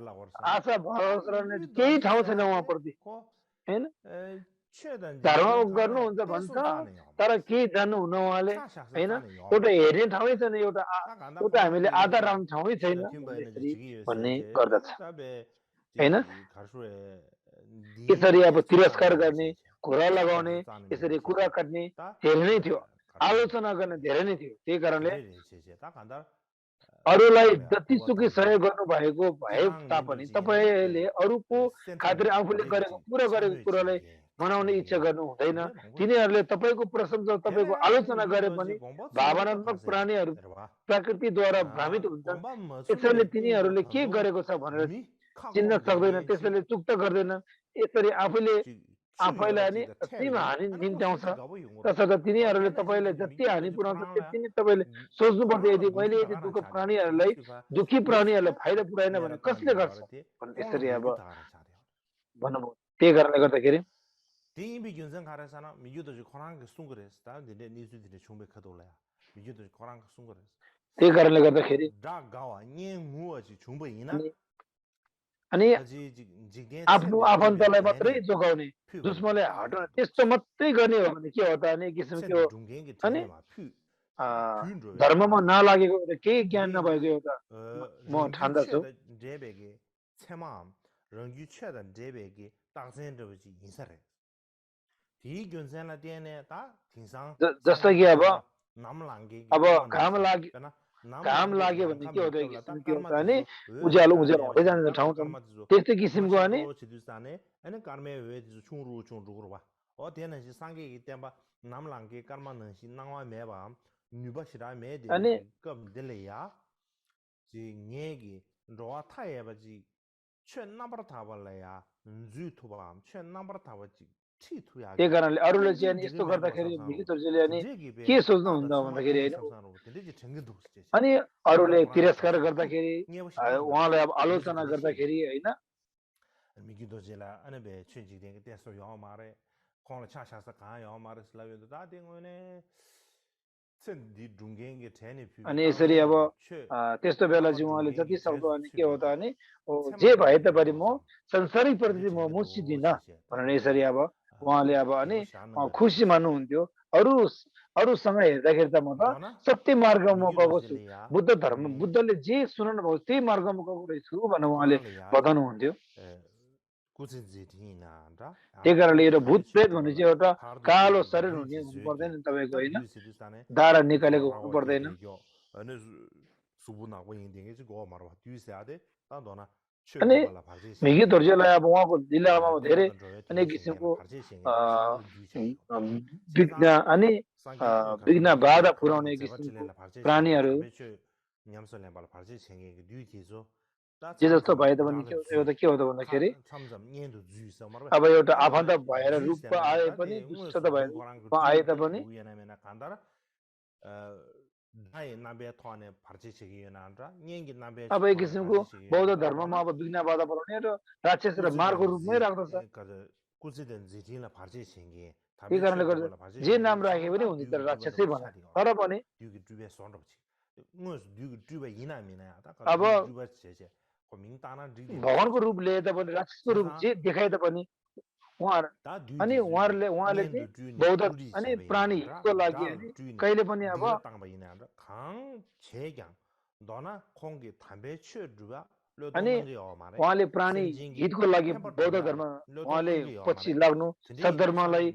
आशा भरोसा रहने केही ठाउँ छैन उहाँप्रति होइन धर्म गर्नुहुन्छ भन्छ तर केही जान्नु हुन उहाँले होइन एउटा हेर्ने ठाउँै छैन एउटा हामीले आधार राख्ने ठाउँै छैन भन्ने गर्दछ होइन यसरी अब तिरस्कार गर्ने कुरा लगाउने यसरी कुरा काट्ने धेरै नै थियो आलोचना गर्ने धेरै नै थियो त्यही कारणले अरूलाई जतिसुकै सहयोग गर्नु भएको भए तापनि तपाईँले अरूको खातिर आफूले गरेको पुरा गरेको कुरालाई मनाउने इच्छा गर्नु हुँदैन तिनीहरूले तपाईँको प्रशंसा तपाईँको आलोचना गरे पनि भावनात्मक प्राणीहरू प्रकृतिद्वारा भ्रमित हुन्छन् त्यसैले तिनीहरूले के गरेको छ भनेर चिन्न सक्दैन त्यसैले चुक्त गर्दैन यसरी आफैलाई अनि अतिमा हानि निम्त्याउँछ तसर्थ तिनीहरूले तपाईँलाई जति हानि पुर्याउँछ त्यति नै तपाईँले सोच्नुपर्छ यदि मैले यदि प्राणीहरूलाई दुखी प्राणीहरूलाई फाइदा पुर्याएन भने कसले गर्छ यसरी अब भन्नुभयो त्यही कारणले गर्दाखेरि त्यही कारणले गर्दाखेरि अनि अनि आफ्नो आफन्तलाई मात्रै जोगाउने दुश्मनले हटाउने त्यस्तो मात्रै गर्ने हो भने के हो त अनि किसिमको अनि धर्ममा नलागेको केही ज्ञान नभएको एउटा म ठान्दछु जस्तो कि अब घाम लाग्यो भने के हो त किसिमको एउटा नि उज्यालो उज्यालो हुँदै जान्छ ठाउँ ठाउँ त्यस्तै किसिमको अनि अनि त्यही कारणले अरूले चाहिँ अनि यस्तो गर्दाखेरि भिजिटरले अनि के सोच्नुहुन्छ भन्दाखेरि होइन अनि अरूले तिरस्कार गर्दाखेरि उहाँलाई अब आलोचना गर्दाखेरि होइन अनि यसरी अब त्यस्तो बेला चाहिँ उहाँले जति सक्दो अनि के हो त अनि जे भए तापनि म संसारिक प्रति म मुसिदिनँ भनेर यसरी अब उहाँले अब अनि खुसी मान्नुहुन्थ्यो अरूसँग हेर्दाखेरि त म त सत्य मार्गमा गएको छु बुद्धले जे सुनाउनु भएको त्यही मार्गमा गएको रहेछु भनेर उहाँले बताउनुहुन्थ्यो त्यही कारणले एउटा भूत प्रेत भने चाहिँ एउटा कालो शरीर हुने हुनु पर्दैन तपाईँको होइन दारा निकालेको हुनु पर्दैन अनि मिगी धोर्जेलाई अब उहाँको जिल्लामा धेरै अनेक किसिमको विघ्न बाधा पुर्याउने किसिमको प्राणीहरू जे जस्तो भए तापनि एउटा के हो त भन्दाखेरि अब एउटा आफन्त भएर रूपमा आए पनि दुष्ट भए आए तापनि अब एक किसिमको बौद्ध धर्ममा अब विघ्न बाधा पुर्याउने र राक्षस र मारको रूपमै राख्दछ त्यही कारणले गर्दा जे नाम राखे पनि हुन्छ तर राक्षसै भने तर पनि अब भगवानको रूप लिए तापनि राक्षसको रूप जे देखाए तापनि उहाँले चाहिँ बौद्ध अनि प्राणीको लागि अनि कहिले पनि अब अनि उहाँले प्राणी हितको लागि बौद्ध धर्म उहाँले पछि लाग्नु सद्धर्मलाई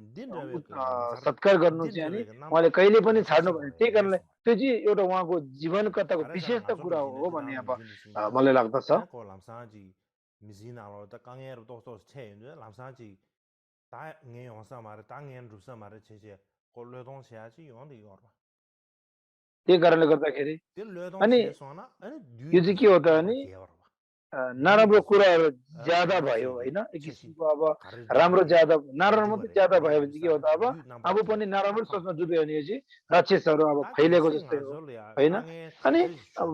सत्कार गर्नु चाहिँ अनि उहाँले कहिले पनि छाड्नु भने त्यही कारणले त्यो चाहिँ एउटा उहाँको जीवन कथाको विशेषता कुरा हो भन्ने अब मलाई लाग्दछ त्यही कारणले गर्दाखेरि अनि यो चाहिँ के हो त अनि नराम्रो कुराहरू ज्यादा भयो होइन एक किसिमको अब राम्रो ज्यादा नराम्रो मात्रै ज्यादा भयो भने के हो त अब पनि नराम्रो सोच्न डुब्यो भने चाहिँ राक्षसहरू अब फैलिएको जस्तै हो होइन अनि अब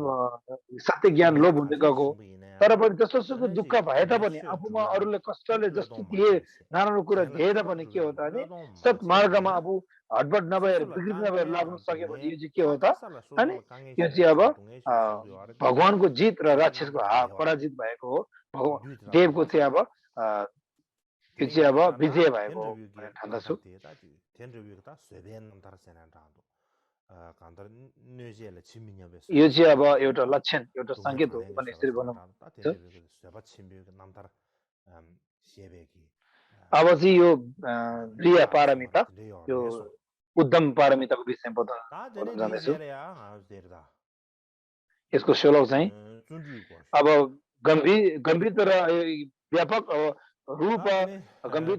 सत्य ज्ञान लोभ हुँदै गएको तर पनि जस्तो सुकै दुःख भए तापनि आफूमा अरूले कष्टले जस्तो दिए नराम्रो कुरा दिए तापनि के हो त अनि सत्मार्गमा अब हटबट नभएर विकृत नभएर लाग्न सक्यो भने यो चाहिँ के हो त अनि यो चाहिँ अब भगवानको जित र राक्षसको पराजित भएको हो देवको चाहिँ अब यो चाहिँ अब विजय भएको हो भनेर ठान्दछु यो चाहिँ अब एउटा लक्षण एउटा सङ्केत हो भने यसरी भनौँ अब चाहिँ यो प्रिय पारमिता यो उद्धम पारमिताको विषयमा बताउन जाँदैछु यसको श्लोक चाहिँ अब गम्भीर र व्यापक रूप गम्भीर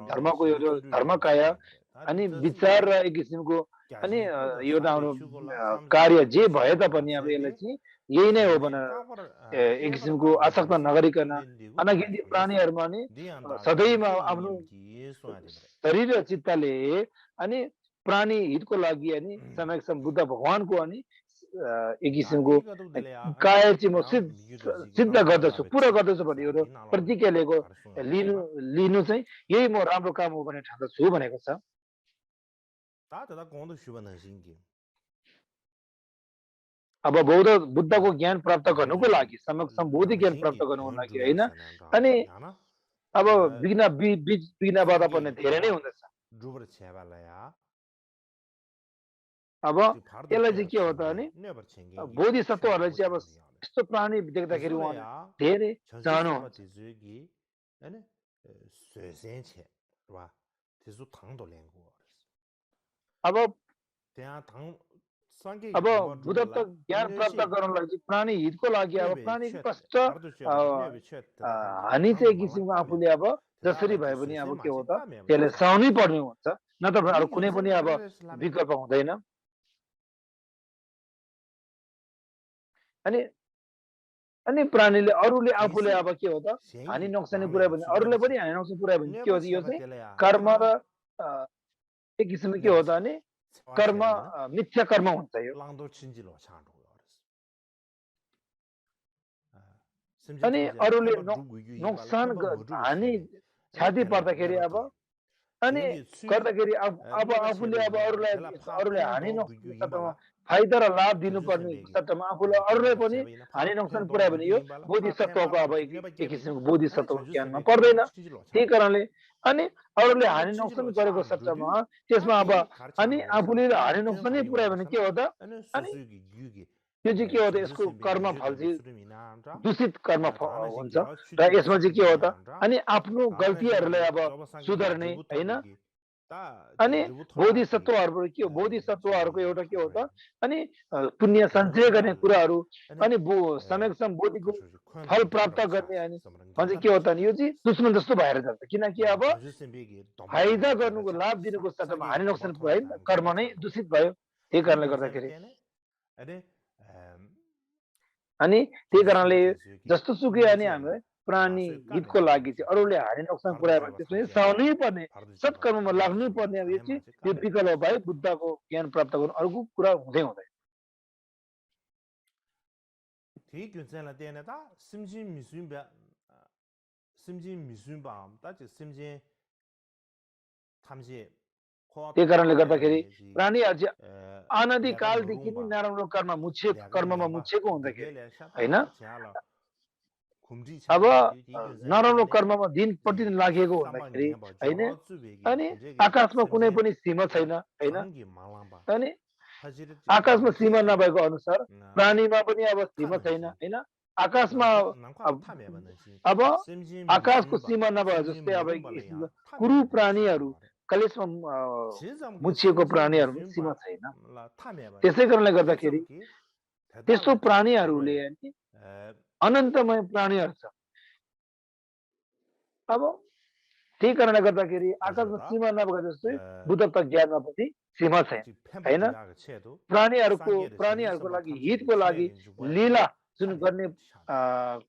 धर्मको यो धर्मकाय अनि विचार र एक किसिमको अनि एउटा हाम्रो कार्य जे भए तापनि अब यसलाई चाहिँ यही नै हो भनेर एक किसिमको आसक्त नगरिकन अनगिन्ती प्राणीहरूमा नि सधैँमा आफ्नो शरीर र चित्तले अनि प्राणी हितको लागि अनि समयसम्म बुद्ध भगवानको अनि एक किसिमको काय चाहिँ म सिद्ध गर्दछु पुरा गर्दछु भन्ने एउटा प्रतिज्ञा लिनु चाहिँ यही म राम्रो काम हो भनेर ठान्दछु भनेको छ अब बुद्धको ज्ञान प्राप्त गर्नुको लागि समक्षम बोधि ज्ञान प्राप्त गर्नुको लागि होइन अनि अब विघ्नबाधा पनि धेरै नै हुँदछ अब यसलाई चाहिँ के हो त भने बोधिसत्वहरूलाई चाहिँ अब यस्तो प्राणी देख्दाखेरि उहाँले धेरै चाहनुहुन्छ अब अब बुद्धत्व ज्ञान प्राप्त गर्नलाई चाहिँ प्राणी हितको लागि अब प्राणी कष्ट हानि चाहिँ किसिमको आफूले अब जसरी भए पनि अब के हो त त्यसले सहनै पर्ने हुन्छ नत्र अरू कुनै पनि अब विकल्प हुँदैन अनि अनि प्राणीले अरूले आफूले अब के हो त हानि नोक्सानी पुर्यायो भने अरूले पनि हानि नोक्सानी पुर्यायो भने के हो यो चाहिँ कर्म र एक किसिमको के हो त भने कर्म मिथ्या कर्म हुन्छ यो अनि अरूले नोक्सान हानि क्षति पर्दाखेरि अब अनि गर्दाखेरि अब आफूले अब अरूले हानि नोक्सान फाइदा र लाभ दिनुपर्ने सट्टामा आफूले अरूलाई पनि हानि नोक्सान पुर्यायो भने यो बोधिसत्वको अब एक किसिमको बोधिसत्व ज्ञानमा पर्दैन त्यही कारणले अनि अरूले हानि नोक्सान गरेको सट्टामा त्यसमा अब अनि आफूले हानि नोक्सानै पुर्यायो भने के हो त अनि यो चाहिँ के हो त यसको कर्म फल चाहिँ दूषित कर्म हुन्छ र यसमा चाहिँ के हो त अनि आफ्नो गल्तीहरूलाई अब सुधार्ने होइन अनि बोधिसत्वहरू के हो बोधिसत्वहरूको एउटा के हो त अनि पुण्य सञ्चय गर्ने कुराहरू अनि समयसम्म बोधिको फल प्राप्त गर्ने अनि भन्छ के हो त यो चाहिँ दुश्मन जस्तो भएर जान्छ किनकि अब फाइदा गर्नुको लाभ दिनुको सट्टामा हानि नोक्सान पुर्यायो कर्म नै दूषित भयो त्यही कारणले गर्दाखेरि अनि त्यही कारणले जस्तो सुकै अनि हामीले प्राणी हितको लागि चाहिँ अरूले हानि नोक्सान पुर्यायो भने त्यसमा सहनै पर्ने सत्कर्ममा लाग्नै पर्ने अब यो चाहिँ यो विकल्प भए बुद्धको ज्ञान प्राप्त गर्नु अरूको कुरा हुँदै हुँदैन त्यही कारणले गर्दाखेरि प्राणीहरू चाहिँ अनादिकालदेखि नै नराम्रो कर्ममा मुछेको हुँदाखेरि होइन अब नराम्रो कर्ममा दिन प्रतिदिन लागेको हुँदाखेरि होइन अनि आकाशमा कुनै पनि सीमा छैन होइन अनि आकाशमा सीमा नभएको अनुसार प्राणीमा पनि अब सीमा छैन होइन आकाशमा अब आकाशको सीमा नभए जस्तै अब कुरु प्राणीहरू कलेशमा मुछिएको प्राणीहरू सीमा छैन त्यसै कारणले गर्दाखेरि त्यस्तो प्राणीहरूले अनन्तमय प्राणीहरू छ अब त्यही कारणले गर्दाखेरि आकाशमा सीमा नभएको जस्तै बुद्धत्व ज्ञानमा पनि सीमा छैन होइन प्राणीहरूको लागि हितको लागि लीला जुन गर्ने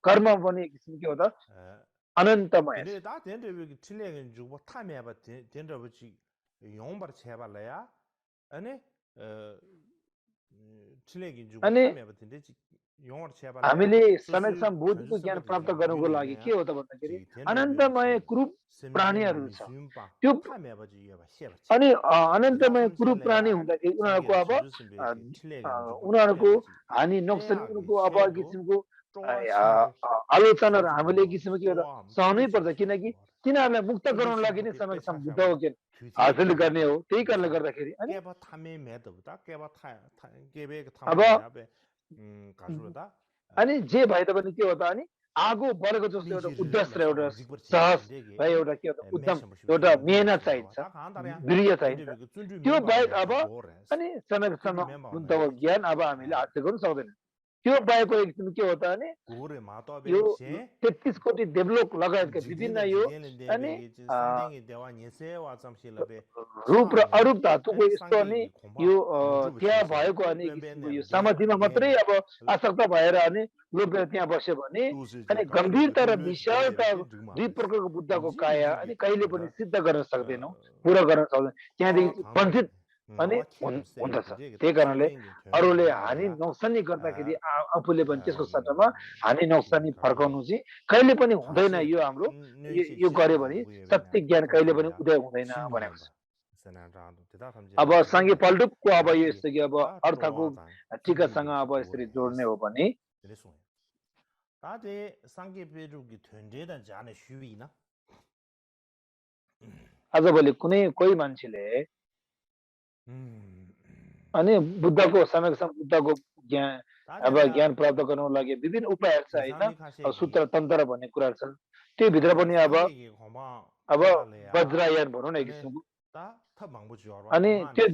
कर्म पनि किसिम के हो त अनन्तमय अनि हामीले समयसम्म बोधिको ज्ञान प्राप्त गर्नुको लागि के हो त भन्दाखेरि अनन्तमय कुरूप प्राणीहरू छ त्यो अनि अनन्तमय कुरूप प्राणी हुँदाखेरि उनीहरूको अब उनीहरूको हानि नोक्सानीको अब किसिमको आलोचनाहरू हामीले किसिमको के हो सहनै पर्छ किनकि तिनीहरूलाई मुक्त गराउन लागि नै समयसम्म बुद्धको ज्ञान हासिल गर्ने हो त्यही कारणले गर्दाखेरि अनि जे भए तापनि के हो त अनि आगो बढेको जस्तो एउटा उद्देश्य र एउटा साहस र एउटा के हो त उद्यम एउटा मेहनत चाहिन्छ वीर्य चाहिन्छ त्यो बाहेक अब अनि समयसम्म बुद्धको ज्ञान अब हामीले हासिल गर्न सक्दैनौँ त्यो बाहेकको एक किसिम के हो त भने यो 33 कोटी देवलोक लगायतका विभिन्न यो अनि रूप र अरूप धातुको यस्तो अनि यो त्यहाँ भएको अनि यो समाधिमा मात्रै अब आसक्त भएर अनि लोभले त्यहाँ बस्यो भने अनि गम्भीरता र विशालता दुई प्रकारको बुद्धको काया अनि कहिले पनि सिद्ध गर्न सक्दैनौँ पुरा गर्न सक्दैन त्यहाँदेखि वञ्चित अनि हुँदछ त्यही कारणले अरूले हानि नोक्सानी गर्दाखेरि आफूले पनि त्यसको सट्टामा हानि नोक्सानी फर्काउनु चाहिँ कहिले पनि हुँदैन यो हाम्रो यो गर्यो भने सत्य ज्ञान कहिले पनि उदय हुँदैन भनेको छ अब सँगै पल्टुपको अब यो यस्तो कि अब अर्थको टिकासँग अब यसरी जोड्ने हो भने 다들 상계 배우기 된대다 자네 쉬위나 आजभोलि कुनै कोही मान्छेले अनि बुद्धको समयसँग बुद्धको ज्ञान अब ज्ञान प्राप्त गर्नको लागि विभिन्न उपायहरू छ हैन अब सूत्र तन्त्र भन्ने कुराहरू छ त्यो भित्र पनि अब वज्रयान भनौँ न एक किसिमको अनि त्यो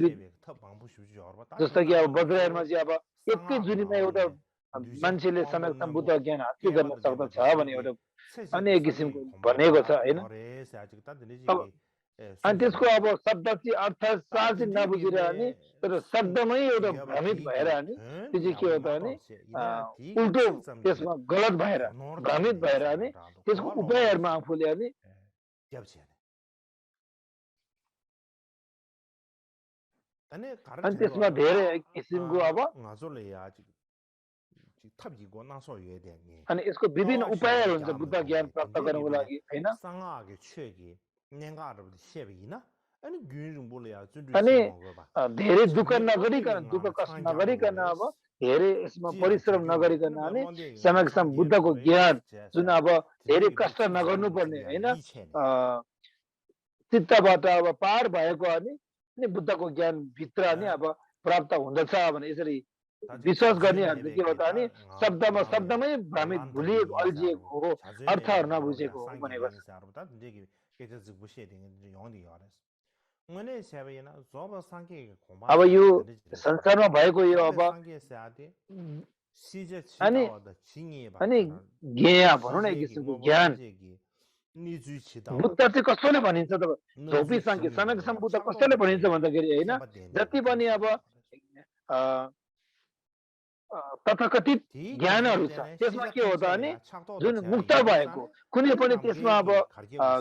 जस्तो कि अब वज्रयानमा चाहिँ अब एकै जुनीमा एउटा मान्छेले समयसँग बुद्ध ज्ञान हासिल गर्न सक्दछ भने एउटा अनि एक किसिमको भनेको छ हैन अनि त्यसको अब शब्द चाहिँ अर्थ सार चाहिँ नबुझेर अनि तर शब्दमै एउटा भ्रमित भएर अनि त्यो चाहिँ के हो त भने उल्टो त्यसमा गलत भएर भ्रमित भएर अनि त्यसको उपायहरूमा आफूले अनि अनि त्यसमा धेरै किसिमको अब अनि यसको विभिन्न उपायहरू हुन्छ बुद्ध ज्ञान प्राप्त गर्नको लागि हैन अनि धेरै दुःख नगरिकन दुःख कष्ट नगरिकन अब धेरै यसमा परिश्रम नगरिकन अनि समयसम बुद्धको ज्ञान जुन अब धेरै कष्ट नगर्नु पर्ने हैन चित्तबाट अब पार भएको अनि बुद्धको ज्ञान भित्र अनि अब प्राप्त हुँदछ भने यसरी विश्वास गर्नेहरूले के हो त अनि शब्दमै भ्रमित भुलिएको अल्झिएको हो अर्थहरू नबुझेको हो भनेको छ अब यो संसारमा भएको यो अब अनि ज्ञान भनौँ न एक किसिमको ज्ञान बुद्ध चाहिँ कसैले भनिन्छ त झोपी सांख्य समयसम बुद्ध कसैले भनिन्छ भन्दाखेरि होइन जति पनि अब तथाकथित ज्ञानहरू छ त्यसमा के हो त अनि जुन मुक्त भएको कुनै पनि त्यसमा अब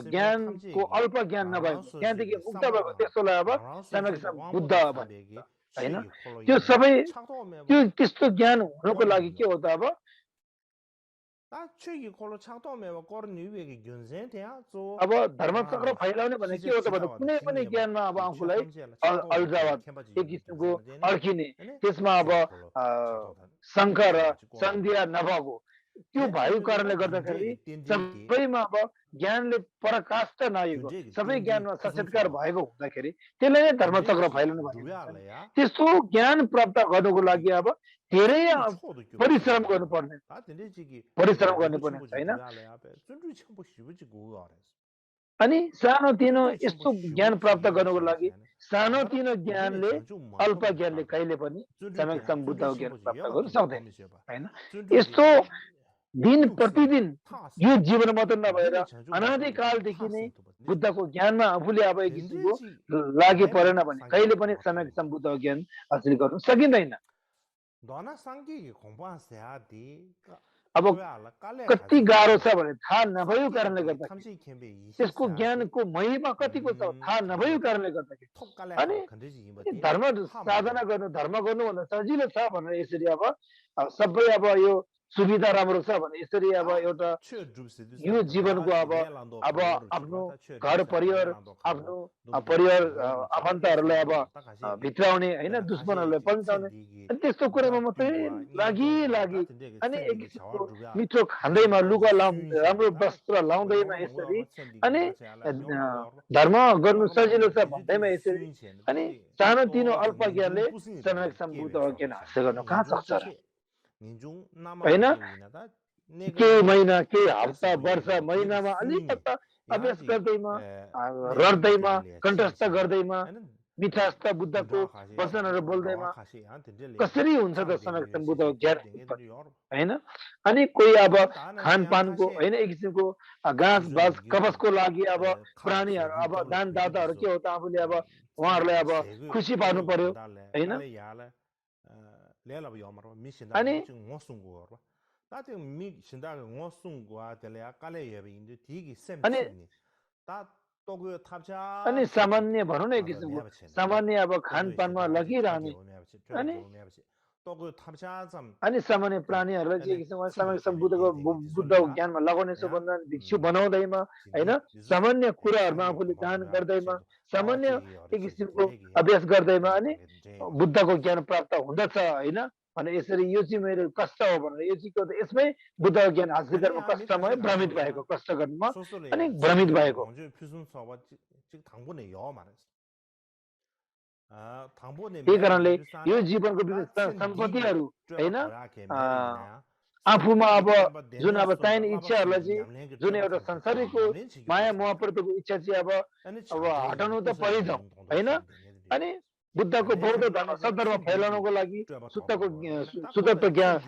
ज्ञानको अल्प ज्ञान नभएको त्यहाँदेखि मुक्त भएको त्यसोलाई अब समयसम बुद्ध भने हैन त्यो सबै त्यो त्यस्तो ज्ञान हुनको लागि के हो त अब अब धर्मचक्र फैलाउने भने के हो त भन्दा कुनै पनि ज्ञानमा अब आफूलाई अल्झावट एक किसिमको अड्किने त्यसमा अब शङ्का र सन्देह नभएको त्यो भएको कारणले गर्दाखेरि सबैमा अब ज्ञानले पराकाष्ठ नआएको सबै ज्ञानमा साक्षात्कार भएको हुँदाखेरि त्यसलाई नै धर्मचक्र फैलाउनु भनिन्छ त्यस्तो ज्ञान प्राप्त गर्नुको लागि अब धेरै परिश्रम गर्नुपर्ने होइन अनि सानोतिनो यस्तो ज्ञान प्राप्त गर्नुको लागि सानोतिनो ज्ञानले अल्प ज्ञानले कहिले पनि समयसम बुद्धको ज्ञान प्राप्त गर्न सक्दैन हैन यस्तो दिन प्रतिदिन यो जीवन मात्र नभएर अनादिकालदेखि नै बुद्धको ज्ञानमा आफूले अब एक किसिमको लागि परेन भने कहिले पनि समयसम बुद्धको ज्ञान हासिल गर्न सकिँदैन अब कति गाह्रो छ भने थाहा नभएको कारणले गर्दाखेरि त्यसको ज्ञानको महिमा कतिको छ थाहा नभएको कारणले गर्दाखेरि अनि धर्म साधना गर्नु धर्म गर्नुभन्दा सजिलो छ भनेर यसरी अब सबै अब यो सुविधा राम्रो छ भने यसरी अब एउटा यो जीवनको अब आफ्नो घर परिवार आफ्नो परिवार आफन्तहरूलाई अब भित्राउने होइन दुश्मनहरूलाई पन्चाउने अनि त्यस्तो कुरामा मात्रै लागि अनि एक किसिमको मिठो खाँदैमा लुगा राम्रो वस्त्र लाउँदैमा यसरी अनि धर्म गर्नु सजिलो छ भन्दैमा यसरी अनि सानोतिनो अल्प ज्ञानले समयसम बुद्ध ज्ञान हासिल गर्न कहाँ सक्छ र होइन केही महिना केही हप्ता वर्ष महिनामा अलिकता अभ्यास गर्दैमा रड्दैमा कण्ठस्थ गर्दैमा मिठास्थ बुद्धको वचनहरू बोल्दैमा कसरी हुन्छ त समयसम बुद्धको ज्ञान होइन अनि कोही अब खानपानको होइन एक किसिमको घाँस बाँस कवचको लागि अब प्राणीहरू अब दानदाताहरू के हो त आफूले अब उहाँहरूलाई अब खुसी पार्नु पर्यो होइन अनि अनि सामान्य भनौँ न एक किसिमको सामान्य अब खानपानमा लगिरहने अनि अनि सामान्य प्राणीहरूलाई चाहिँ किसिमको समय बुद्धको ज्ञानमा लगाउने छ भन्दा भिक्षु बनाउँदैमा हैन सामान्य कुराहरूमा आफूले दान गर्दैमा सामान्य एक किसिमको अभ्यास गर्दैमा अनि बुद्धको ज्ञान प्राप्त हुँदछ हैन भने यसरी यो चाहिँ मेरो कष्ट हो भनेर यो चाहिँ यसमै बुद्धको ज्ञान हासिल गर्नु कष्टमा भ्रमित भएको कष्ट गर्नुमा अनि भ्रमित भएको त्यही कारणले यो जीवनको विभिन्न सम्पत्तिहरू हैन आफूमा अब जुन अब चाहिने इच्छाहरूलाई चाहिँ जुन एउटा संसारको माया मोहप्रतिको इच्छा चाहिँ अब हटाउनु त परिन्छ हैन अनि बुद्धको बौद्ध धर्म सद्धर्म फैलाउनको लागि शुद्धत्व ज्ञान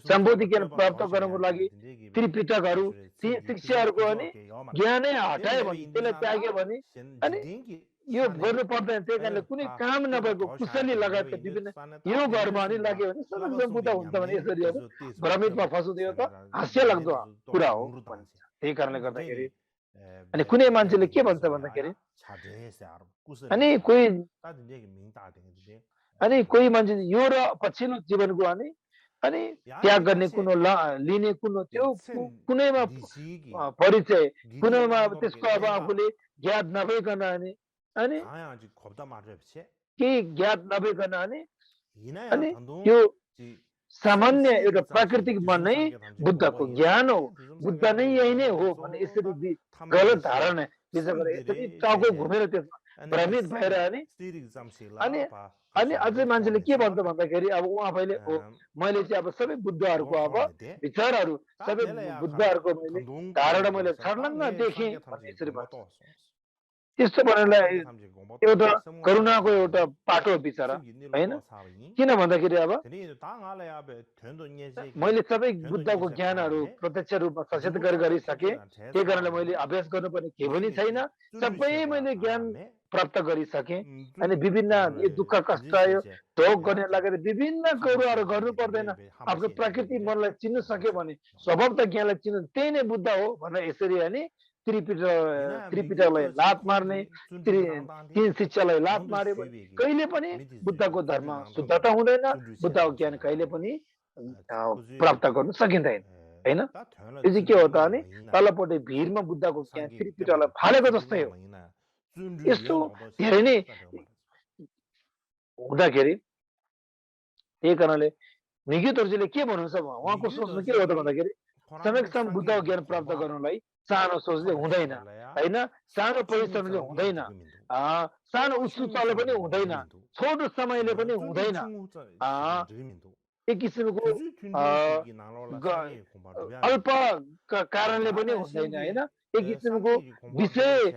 सम्बोधि ज्ञान प्राप्त गर्नको लागि त्रिपिटकहरू शिक्षाहरूको अनि ज्ञानै हटायो भने त्यसलाई त्याग्यो भने अनि यो गर्नु पर्दैन त्यही कारणले कुनै काम नभएको कुशली लगायतका विभिन्न यो घरमा अनि लाग्यो भने सदस्य बुद्ध हुन्छ भने यसरी अब भ्रमितमा फसाउँदै त हास्य लाग्दो कुरा हो त्यही कारणले गर्दाखेरि अनि कुनै मान्छेले के भन्छ भन्दाखेरि अनि कोही मान्छे यो र पछिल्लो जीवनको अनि त्याग गर्ने कुनै लिने कुनै त्यो कुनैमा परिचय कुनैमा त्यसको अब आफूले ज्ञात नभइकन अनि केही ज्ञात नभइकन अनि यो सामान्य एउटा प्राकृतिक मन नै बुद्धको ज्ञान हो बुद्ध नै यही नै हो भने यसरी गलत धारणा विशेष गरेर यसरी टाउको घुमेर त्यसमा भ्रमित भएर अनि अझै मान्छेले के भन्छ भन्दाखेरि अब उहाँ पहिले मैले चाहिँ अब सबै बुद्धहरूको अब विचारहरू सबै बुद्धहरूको मैले धारणा मैले छर्लङ्ग देखेँ यसरी भन्छ त्यस्तो भनेरलाई एउटा करुणाको एउटा पाटो बिचरा हैन किन भन्दाखेरि अब मैले सबै बुद्धको ज्ञानहरू प्रत्यक्ष रूपमा सचेत गरिसके त्यही कारणले मैले अभ्यास गर्नुपर्ने केही पनि छैन सबै मैले ज्ञान प्राप्त गरिसके अनि विभिन्न दुःख कष्ट आयो ढोक गर्ने लगेर विभिन्न कुराहरू गर्नु पर्दैन आफ्नो प्रकृति मनलाई चिन्न सक्यो भने स्वभाव त ज्ञानलाई चिन्नु त्यही नै बुद्ध हो भनेर यसरी अनि त्रिपिटकलाई लात मार्ने तीन शिक्षालाई लात मार्यो भने कहिले पनि बुद्धको धर्म शुद्धता हुँदैन बुद्धको ज्ञान कहिले पनि प्राप्त गर्न सकिँदैन हैन यो चाहिँ के हो त अनि तलपट्टि भिरमा बुद्धको ज्ञान त्रिपिटकलाई फालेको जस्तै हो यस्तो धेरै नै हुँदाखेरि त्यही कारणले निगी तोर्जीले के भन्नुहुन्छ उहाँको सोच्नु के हो त भन्दाखेरि समयसम्म बुद्धको ज्ञान प्राप्त गर्नलाई सानो सोचले हुँदैन हैन सानो परिश्रमले हुँदैन सानो उत्सुकताले पनि हुँदैन छोटो समयले पनि हुँदैन एक किसिमको अल्प कारणले पनि हुँदैन हैन एक किसिमको विषय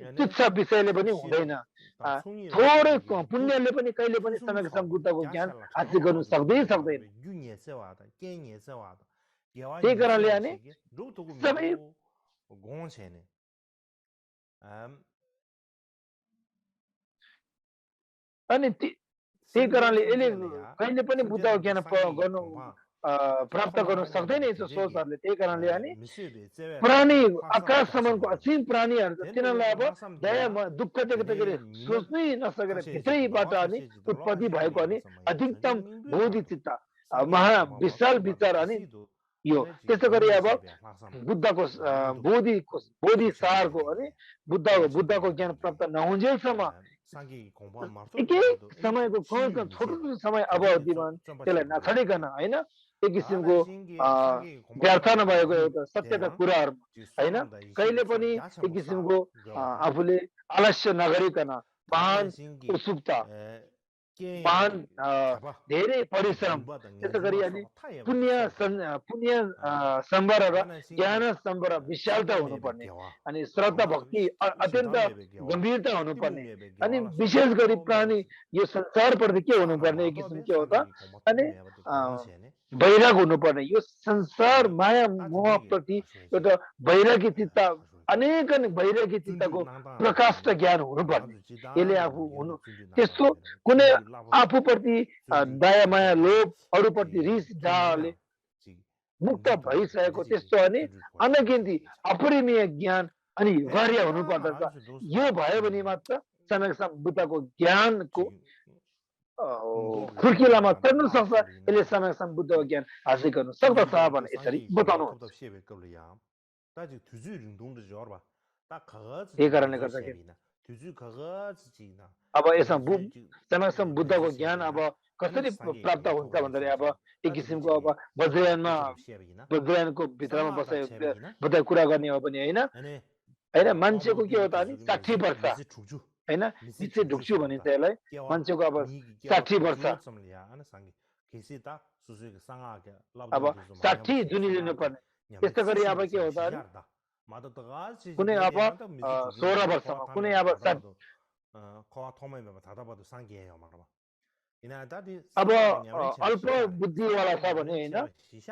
तुच्छ विषयले पनि हुँदैन थोरै पुण्यले पनि कहिले पनि समयसम्म बुद्धको ज्ञान हासिल गर्नु सक्दैन त्यही कारणले अनि सबै अनि त्यही कारणले यसले कहिले पनि बुद्धको ज्ञान गर्नु प्राप्त गर्न सक्दैन यस्तो सोचहरूले त्यही कारणले अनि प्राणी आकाशसम्मको असीम प्राणीहरू तिनीहरूलाई अब दया दुःख देख्दाखेरि सोच्नै नसकेर भित्रैबाट अनि उत्पत्ति भएको अनि अधिकतम बोधि चित्त महा विशाल विचार अनि यो त्यसै गरी अब बुद्धको बोधि सारको अनि बुद्धको ज्ञान प्राप्त नहुन्जेलसम्म एक समयको छोटो समय अवधिमा त्यसलाई नछाडिकन होइन एक किसिमको व्यर्थ नभएको एउटा सत्यका कुराहरू होइन कहिले पनि एक किसिमको आफूले आलस्य नगरिकन महान उत्सुकता महान धेरै परिश्रम त्यसै गरी अनि पुण्य सम्बर र ज्ञान सम्बर विशालता हुनुपर्ने अनि श्रद्धा भक्ति अत्यन्त गम्भीरता हुनुपर्ने अनि विशेष गरी प्राणी यो संसारप्रति के हुनुपर्ने एक किसिम के हो त अनि वैराग हुनुपर्ने यो संसार माया मोहप्रति एउटा वैरागी चित्त अनेक वैरागी चित्तको प्रकाष्ठ ज्ञान हुनुपर्ने यसले आफू हुनु त्यस्तो कुनै आफूप्रति दया माया लोभ अरूप्रति रिस डाहले मुक्त भइसकेको त्यस्तो अनि अनगिन्ती अपरिमेय ज्ञान अनिवार्य हुनुपर्दछ यो भयो भने मात्र समयसम्म बुद्धको ज्ञानको खुर्किलामा चढ्न सक्छ यसले समयसम्म बुद्धको ज्ञान हासिल गर्न सक्दछ भने यसरी बताउनुहुन्छ यही कारणले गर्दाखेरि अब यसमा समयसम्म बुद्धको ज्ञान अब कसरी प्राप्त हुन्छ भन्दाखेरि अब एक किसिमको अब वज्रयानको भित्रमा बसे बुद्ध कुरा गर्ने हो भने होइन होइन मान्छेको के हो त नि 60 वर्ष होइन निश्चय ढुक्छु भनिन्छ यसलाई मान्छेको अब 60 वर्ष अब 60 जुनी लिनुपर्ने त्यस्तै गरी अब के हो त कुनै अब 16 वर्षमा कुनै अब अब अल्प बुद्धिवाला छ भने होइन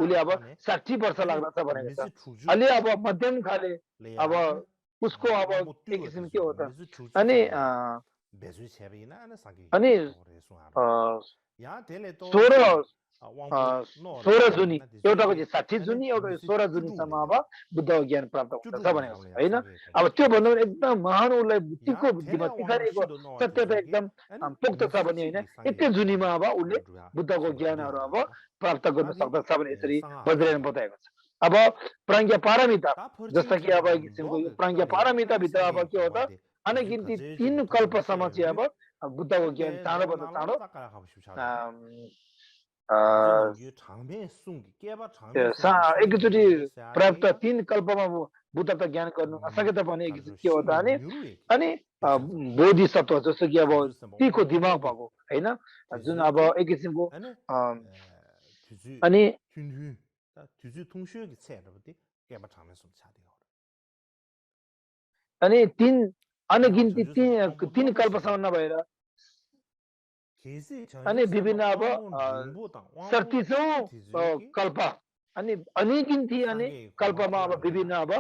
उसले अब 60 वर्ष लाग्दछ भनेको छ अलि अब मध्यम खाले अब उसको अब एक किसिम के हो त अनि 16 जुनी एउटाको चाहिँ 60 जुनी एउटा 16 जुनीसम्म अब बुद्धको ज्ञान प्राप्त हुन्छ भनेको छ होइन अब त्यो भन्दा एकदम महान उसलाई बुद्धिको बुद्धिमा तिखारेको सत्यता एकदम पोख्त छ भने होइन एकै जुनीमा अब उसले बुद्धको ज्ञानहरू अब प्राप्त गर्न सक्दछ भने यसरी वज्रयान बताएको छ अब प्राज्ञा पारमिता जस्तो कि अब एक किसिमको प्राज्ञा पारमिता भित्र अब के हो त अनगिन्ती 3 कल्पसम्म चाहिँ अब बुद्धको ज्ञान चाँडोभन्दा चाँडो एकचोटि प्राप्त 3 कल्पमा बुद्ध त ज्ञान गर्नु नसके तापनि के हो त अनि बोधिसत्व जस्तो कि अब तीको दिमाग भएको होइन जुन अब एक किसिमको अनि अनि 3 अनगिन्ती 3 कल्पसम्म नभएर अनि विभिन्न अब 37औं कल्प अनि अनगिन्ती अनि कल्पमा अब विभिन्न अब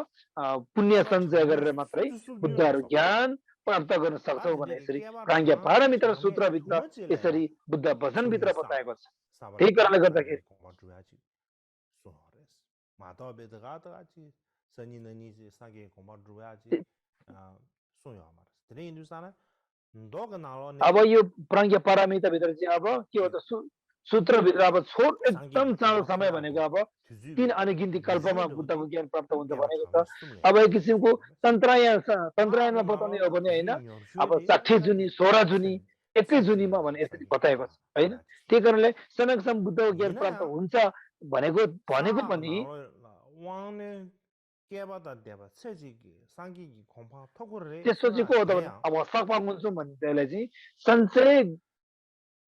पुण्य सञ्चय गरेर मात्रै बुद्धहरू ज्ञान प्राप्त गर्न सक्छौ भने यसरी प्राज्ञा पारमिता सूत्रभित्र यसरी बुद्ध वचनभित्र बताएको छ त्यही कारणले गर्दाखेरि अब यो प्राज्ञा पारमिता भित्र चाहिँ अब के हो त सूत्रभित्र अब एकदम चाँडो समय भनेको अब 3 अनगिन्ती कल्पमा बुद्धको ज्ञान प्राप्त हुन्छ भनेको छ अब एक किसिमको तन्त्रायनमा बताउने हो भने होइन अब 60 जुनी 16 जुनी एकै जुनीमा भने यसरी बताएको छ होइन त्यही कारणले समयसम्म बुद्धको ज्ञान प्राप्त हुन्छ भनेको पनि त्यसो चाहिँ को हो त अब सकपा मुन्सुम भन्ने त्यसलाई चाहिँ सञ्चय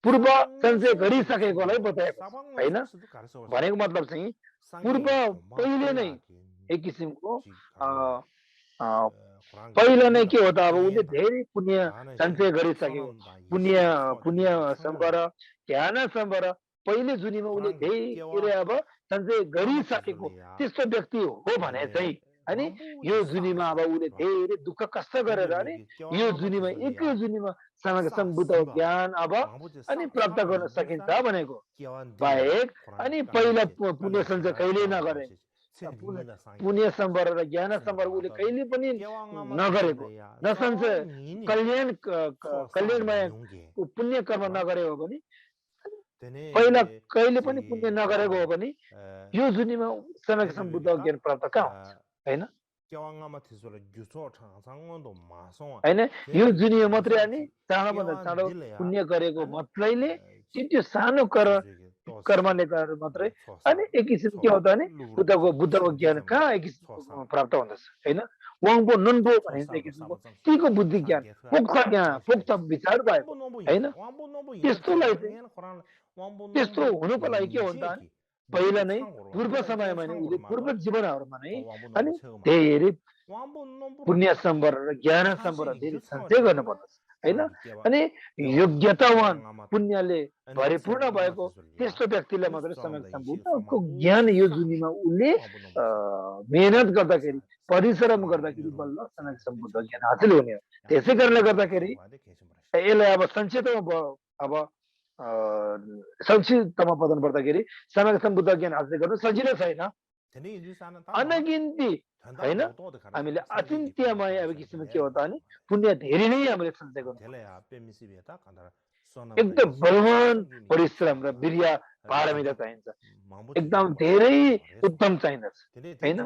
पूर्व सञ्चय गरिसकेकोलाई बताएको होइन भनेको मतलब चाहिँ पूर्व पहिले नै एक किसिमको पहिला नै के हो त अब उसले धेरै पुण्य सञ्चय गरिसकेको पुण्य सम्बर ज्ञान सम्बर पहिले जुनीमा उसले धेरै अब सञ्चय गरिसकेको त्यस्तो व्यक्ति हो भने चाहिँ अनि यो जुनीमा अब उसले धेरै दुःख कष्ट गरेर अनि यो जुनीमा एकै जुनीमा समयसम्म बुद्धको ज्ञान अब अनि प्राप्त गर्न सकिन्छ भनेको बाहेक अनि पहिला पुण्य सञ्चय कहिले नगरे पुण्य सम्बर र ज्ञान सम्बर उसले कहिले पनि नगरेको नसञ्चय कल्याणमय पुण्य कर्म नगरे हो भने पहिला कहिले पनि पुण्य नगरेको हो भने यो जुनीमा समयसम्म बुद्धको ज्ञान प्राप्त कहाँ हुन्छ होइन होइन यो जुनीमा मात्रै अनि चाँडोभन्दा चाँडो पुण्य गरेको मात्रैले त्यो सानो कर्मले गरेर मात्रै अनि एक किसिम के हो त भने बुद्धको ज्ञान कहाँ एक किसिम प्राप्त हुँदछ होइन वाङबो नन्बो भनिन्छ एक किसिमको तीको बुद्धि ज्ञान पोख्त विचार भएको होइन त्यस्तोलाई चाहिँ त्यस्तो हुनुको लागि के हुन्छ पहिला नै पूर्व समयमा नै उसले पूर्व जीवनहरूमा नै अनि धेरै पुण्य सम्बर र ज्ञान सम्बर धेरै सञ्चय गर्नुपर्दछ होइन अनि योग्यतावान पुण्यले भरिपूर्ण भएको त्यस्तो व्यक्तिलाई मात्रै समयसम्म बुद्धको ज्ञान यो जुनीमा उसले मेहनत गर्दाखेरि परिश्रम गर्दाखेरि बल्ल समयसम्म बुद्ध ज्ञान हासिल हुने हो त्यसै कारणले गर्दाखेरि यसलाई अब संक्षिप्तमा अब संक्षिप्तमा बताउनु पर्दाखेरि समयसम्म बुद्ध ज्ञान हासिल गर्नु सजिलो छैन अनगिन्ती होइन हामीले अचिन्त्यमय अब किसिमको के हो त भने पुण्य धेरै नै हामीले सञ्चय गर्नु एकदम बलवान परिश्रम र वीर्य पारमिता चाहिन्छ, एकदम धेरै उद्यम चाहिँदछ हैन।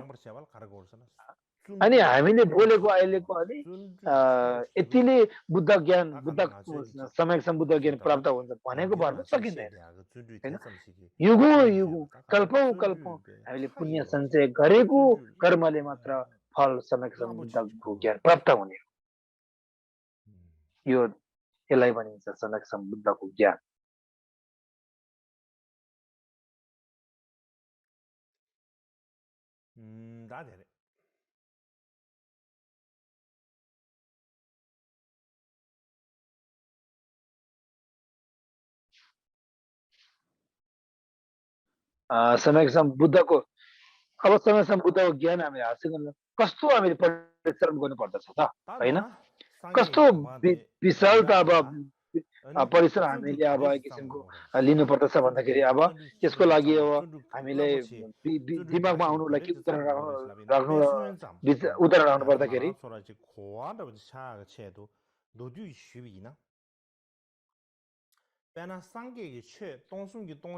अनि हामीले बोलेको अहिलेको अलि यतिले बुद्ध ज्ञान, बुद्ध समयसम्म बुद्ध ज्ञान प्राप्त हुन्छ भनेको भन्न सकिँदैन हैन। युगौँ युगौँ कल्पौँ कल्पौँ हामीले पुण्य सञ्चय गरेको कर्मले मात्र फल समयसम्म बुद्धको ज्ञान प्राप्त हुने हो। यो यसलाई भनिन्छ समयसम्म बुद्धको ज्ञान। समयसम्म बुद्धको अब समयसम्म बुद्धको ज्ञान हामीले हासिल गर्न कस्तो हामीले परिश्रम गर्नुपर्दछ त हैन। कस्तो विशालता अब परिश्रम हामीले अब एक किसिमको लिनुपर्दछ भन्दाखेरि अब त्यसको लागि अब हामीले दिमागमा आउनुलाई के उदाहरण राख्नु पर्दाखेरि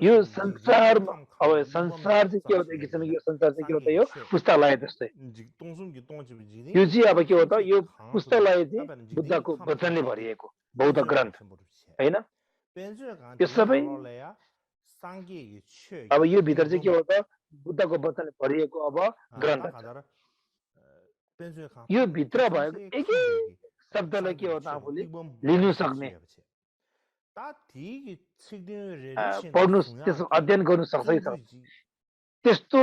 यो संसारमा अब संसार चाहिँ के हो त, एक किसिमको यो संसार चाहिँ के हो त, यो पुस्तकालय जस्तै। यो चाहिँ अब के हो त, यो पुस्तकालय चाहिँ बुद्धको वचनले भरिएको बौद्ध ग्रन्थ हैन। यो सबै अब यो भित्र चाहिँ के हो त, बुद्धको वचनले भरिएको अब ग्रन्थ छ। यो भित्र भएको एकै शब्दलाई के हो त आफूले लिनु सक्ने, पढ्नु, त्यसको अध्ययन गर्नु सक्छ कि सक्छ। त्यस्तो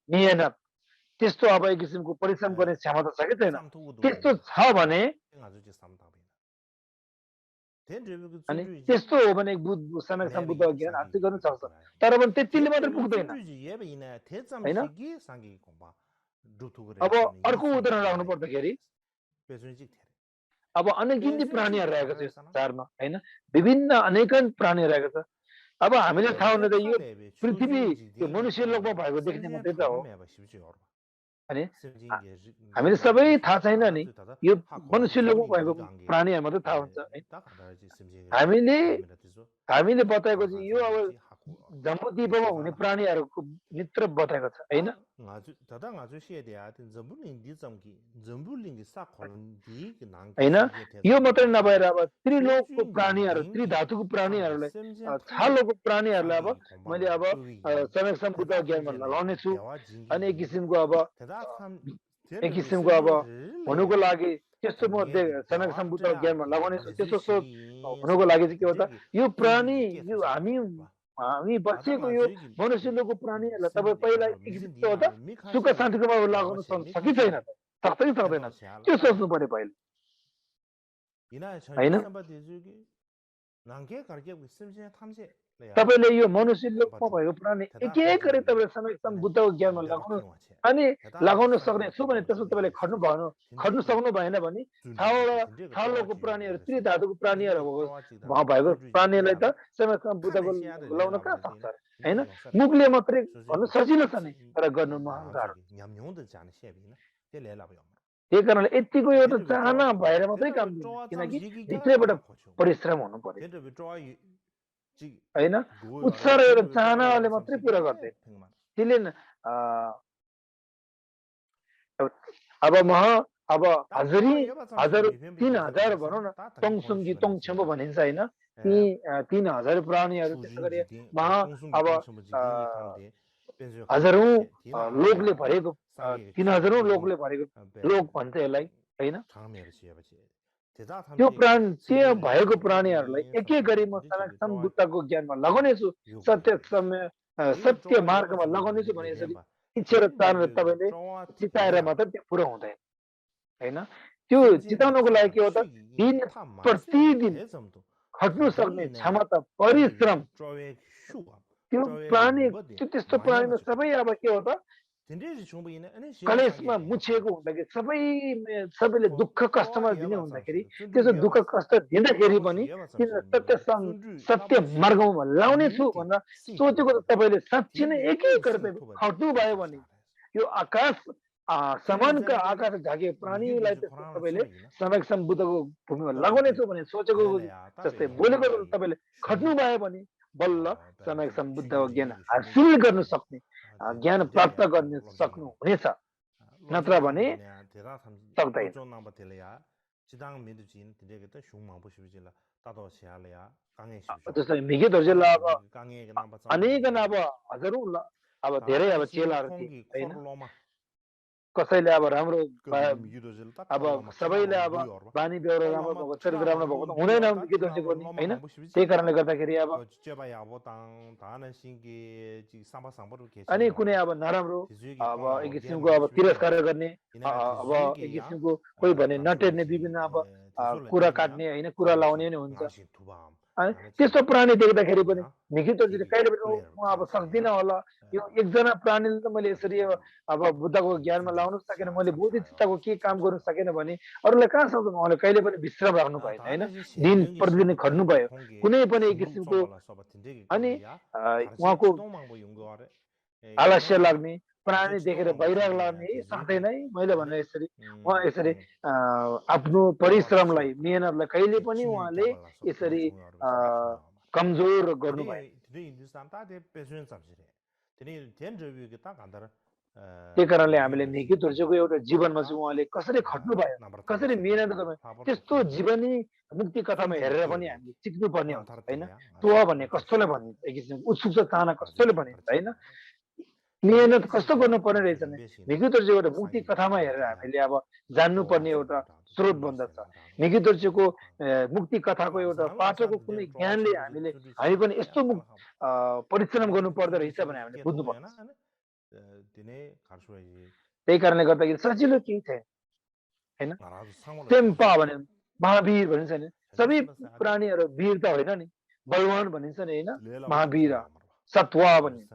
मेहनत, त्यस्तो अब एक किसिमको परिश्रम गर्ने क्षमता छ कि छैन, त्यस्तो छ भने अनि त्यस्तो हो भने समयसम्म बुद्धको ज्ञान हासिल गर्न सक्छ। तर पनि त्यतिले मात्र पुग्दैन हैन। अब अर्को उदाहरण राख्नु पर्दाखेरि अब अनेकिन्ती प्राणीहरू रहेको छ संसारमा हैन, विभिन्न अनेकन प्राणी रहेको छ। अब हामीलाई थाहा हुन त यो पृथ्वी यो मनुष्य लोकमा भएको देख्ने मात्रै त हो अनि हामीले सबै थाहा छैन नि, यो मनुष्य लोकमा भएको प्राणीहरू मात्रै थाहा हुन्छ है। हामीले बताएको चाहिँ यो अब जम्बुद्वीपमा हुने प्राणीहरूको मित्र बताएको छ हैन। हैन, यो मात्रै नभएर अब त्रिलोकको प्राणीहरू, त्रिधातुको प्राणीहरूलाई, 6 लोकको प्राणीहरूलाई अब मैले अब समयसम्म बुद्ध ज्ञानमा लगाउने छु। अनि एक किसिमको अब हुनुको लागि त्यस्तो म समयसम्म बुद्ध ज्ञानमा लगाउने छु। त्यस्तो सोच हुनुको लागि चाहिँ के हो त, यो प्राणी, यो हामी बसेको यो मनुष्य लोकको प्राणीहरूलाई तपाईँ पहिला के हो त सुख शान्तिको भाव लगाउन सकि छैन, सक्छ कि सक्दैन, त्यो सोच्नु पर्यो पहिला हैन। तपाईँले यो मनुष्य लोकमा भएको प्राणी एक एक गरी तपाईँले समयसम्म बुद्धको ज्ञानमा लगाउनु अनि लगाउन सक्ने छु भने त्यसमा तपाईँले खट्नु सक्नु भएन भने 6 लोकको प्राणीहरू, त्रिधातुको प्राणीहरू भएको प्राणीलाई त समयसम्म बुद्धको लगाउन कहाँ सक्छ हैन। मुखले मात्रै भन्नु सजिलो छ नि, तर गर्नुमा गाह्रो। त्यही कारणले यतिको एउटा चाहना भएर मात्रै काम दिन्छ, किनकि भित्रैबाट परिश्रम हुनु पर्यो हैन। उत्साह र एउटा चाहनाले मात्रै पुरा गर्दैन। त्यसले अब हजार 3000 भनौँ न, तोङसुङ्गी तोङछेम्बो भनिन्छ हैन। ती 3000 प्राणीहरू, त्यसै गरी अब हजारौं लोकले भरेको 3000औं लोकले भरेको लोक भन्छ यसलाई हैन। त्यो त्यो भएको प्राणीहरूलाई एक एक गरी म समयसम्म बुद्धको ज्ञानमा लगाउने छु, सत्य मार्गमा लगाउने छु भने यसरी इच्छा र चाहना तपाईँले चिताएर मात्र त्यो पुरा हुँदैन हैन। त्यो चिताउनको लागि के हो त, प्रतिदिन खट्नु सक्ने क्षमता, परिश्रम, त्यो प्राणी, त्यस्तो प्राणीमा सबै अब के हो त कलेशमा मुछिएको हुँदाखेरि सबैले दुःख कष्टमा दिने हुँदाखेरि त्यसो दुःख कष्ट दिँदाखेरि पनि सत्य मार्गमा लाउने छु भनेर सोचेको त तपाईँले साँच्चै नै एकै गरेर खट्नु भयो भने यो समानका आकाश झाके प्राणीलाई त्यस्तो तपाईँले समयसम्म बुद्धको भूमिमा लगाउने छु भने सोचेको जस्तै बोलेको तपाईँले खट्नु भयो भने बल्ल समयसम्म बुद्धको ज्ञान हासिल गर्न सक्ने ज्ञान प्राप्त गर्न सक्नु हुनेछ नत्र भने सक्दैन जस्तै मिगे दर्जेला अब अनेक अब हजारौँ अब धेरै अब चेलाहरू थिए हैन कसैले अब राम्रो अब सबैले अब बानी बेहोरा राम्रो भएको चरित्र राम्रो भएको त हुँदैन के दोषी पनि हैन त्यही कारणले गर्दाखेरि अब अनि कुनै अब नराम्रो अब एक किसिमको अब तिरस्कार गर्ने अब एक किसिमको कोही भने नटेर्ने विभिन्न अब कुरा काट्ने हैन कुरा लाउने नि हुन्छ अनि त्यस्तो प्राणी देख्दाखेरि पनि निकितोले कहिले पनि म अब सक्दिनँ होला यो एकजना प्राणीले त मैले यसरी अब बुद्धको ज्ञानमा लाउनु सकेन मैले बोधिचित्तको के काम गर्नु सकेन भने अरूलाई कहाँ सक्दैन उहाँले कहिले पनि विश्राम राख्नु भएन हैन दिन प्रतिदिन खट्नु भयो कुनै पनि एक किसिमको अनि उहाँको आलस्य लाग्ने प्राणी देखेर वैराग लाग्ने सक्दैन है मैले भने यसरी उहाँ यसरी आफ्नो परिश्रमलाई मेहनतलाई कहिले पनि उहाँले यसरी कमजोर गर्नु भएन त्यही कारणले हामीले निकी तुर्सेको एउटा जीवनमा चाहिँ उहाँले कसरी खट्नु भयो कसरी मेहनत गर्नु त्यस्तो जीवनी मुक्ति कथामा हेरेर पनि हामीले सिक्नु पर्ने हुन्छ हैन त्यो भन्ने कस्तोले भन्ने एक किसिमको उत्सुकता चाहना कस्तोले भनिन्छ हैन मेहनत कस्तो गर्नुपर्ने रहेछ भने निकी तुर्सेको एउटा मुक्ति कथामा हेरेर हामीले अब जान्नुपर्ने एउटा स्रोत बन्दछ निकी तुर्सेको मुक्ति कथाको एउटा पाठको कुनै ज्ञानले हामी पनि यस्तो परिश्रम गर्नु पर्दो रहेछ भने हामीले बुझ्नु पर्छ त्यही कारणले गर्दाखेरि सजिलो केही छैन हैन टेम्पा भने महावीर भनिन्छ नि सबै प्राणीहरू वीर त होइन नि बलवान भनिन्छ नि हैन महावीर सत्वा भनिन्छ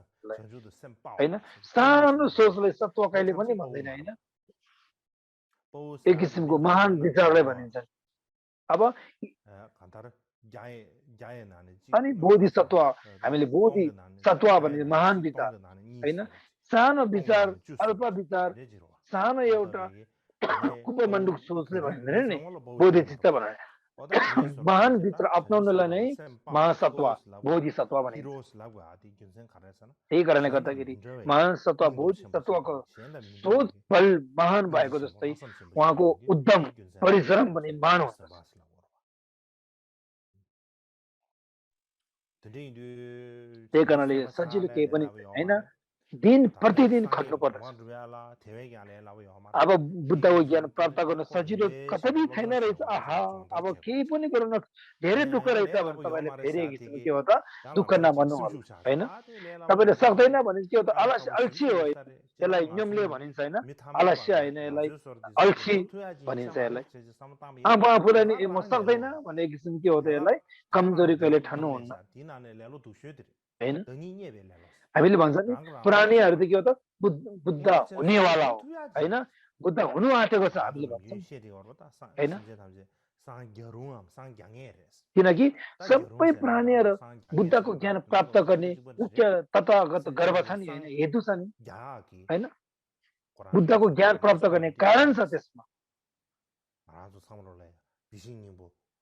हैन सानो सोचले सत्व कहिले पनि भन्दैन हैन एक किसिमको महान विचारलाई भनिन्छ अब अनि बोधिसत्व हामीले बोधिसत्व भने महान विचार हैन सानो विचार अल्प विचार सानो एउटा कुपमण्डुक सोचले भनिँदैन नि बोधिचित्त भनेर महान विचार अपनाउनलाई नै महासत्व बोधिसत्व भनिन्छ त्यही कारणले गर्दाखेरि महासत्व बोधिसत्वको सोच बल महान भएको जस्तै उहाँको उद्यम परिश्रम पनि महान हुन्छ त्यही कारणले सजिलो केही पनि हैन दिन प्रतिदिन खट्नु पर्दछ अब बुद्धको ज्ञान प्राप्त गर्न सजिलो कतै छैन रहेछ आहा अब केही पनि गर्न धेरै दुःख रहेछ भने तपाईँले फेरि के हो त दुःख नमान्नु हैन तपाईँले सक्दैन भने के हो त अल्छी हो यसलाई नियमले भनिन्छ हैन आलस्य हैन यसलाई अल्छी भनिन्छ यसलाई आफूलाई नि म सक्दैन भन्ने किसिम के हो त यसलाई कमजोरी कहिले ठान्नु हुन्न हैन हामीले भन्छ नि प्राणीहरू त के हो त बुद्ध हुनेवाला हो हैन बुद्ध हुनु आँटेको छ हामीले भन्छौँ हैन किनकि सबै प्राणीहरू बुद्धको ज्ञान प्राप्त गर्ने मुख्य तत्त्वगत गर्व छ नि हैन हेतु छ नि हैन बुद्धको ज्ञान प्राप्त गर्ने कारण छ त्यसमा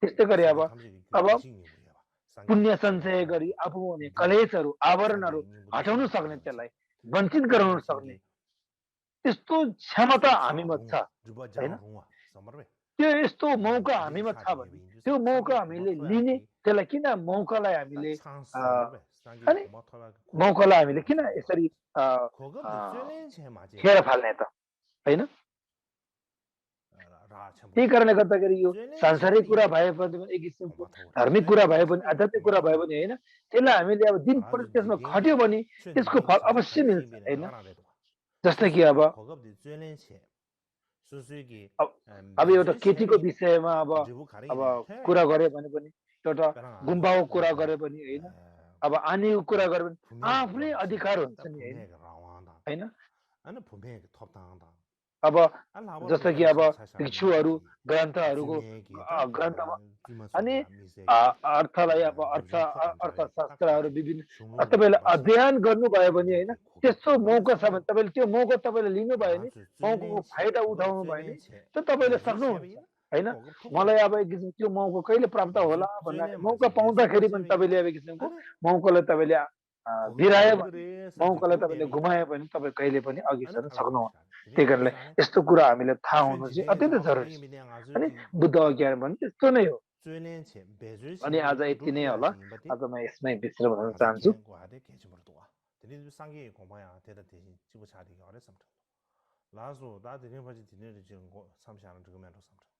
त्यस्तै गरी अब पुण्य सञ्चय गरी आफू हुने कलेशहरू आवरणहरू हटाउन सक्ने त्यसलाई वञ्चित गराउन सक्ने त्यस्तो क्षमता हामीमा छ हैन त्यो यस्तो मौका हामीमा छ भने त्यो मौका हामीले लिने त्यसलाई किन मौकालाई हामीले किन यसरी खेर फाल्ने त हैन त्यही कारणले गर्दाखेरि यो सांसारिक कुरा भए पनि एक किसिमको धार्मिक कुरा भए पनि आध्यात्मिक कुरा भए पनि हैन त्यसलाई हामीले अब दिन प्रति त्यसमा खट्यो भने त्यसको फल अवश्य मिल्छ हैन जस्तै कि अब एउटा केटीको विषयमा अब कुरा गरे भने पनि एउटा गुम्बाको कुरा गरे पनि हैन अब आनीको कुरा गरे पनि आफ्नै अधिकार हुन्छ नि हैन अब जस्तो कि अब भिक्षुहरू ग्रन्थहरूको ग्रन्थमा अनि अर्थलाई अब अर्थशास्त्रहरू विभिन्न तपाईँले अध्ययन गर्नुभयो भने होइन त्यस्तो मौका छ भने तपाईँले त्यो मौका तपाईँले लिनुभयो भने मौकाको फाइदा उठाउनु भयो भने त तपाईँले सक्नुहुन्छ होइन मलाई अब एक किसिम त्यो मौका कहिले प्राप्त होला भन्दा मौका पाउँदाखेरि पनि तपाईँले अब एक किसिमको मौकालाई तपाईँले बिरायो भने मौकालाई तपाईँले गुमायो भने तपाईँ कहिले पनि अघि सर्न सक्नुहुन्न त्यही कारणले यस्तो कुरा हामीलाई थाहा हुनु चाहिँ अत्यन्तै जरुरी छ अनि बुद्ध अज्ञान भने त्यस्तो नै हो अनि आज यति नै होला आज म यसमै विश्राम गर्न चाहन्छु 拉住大家这边把这今天的这个参下了这个面头上。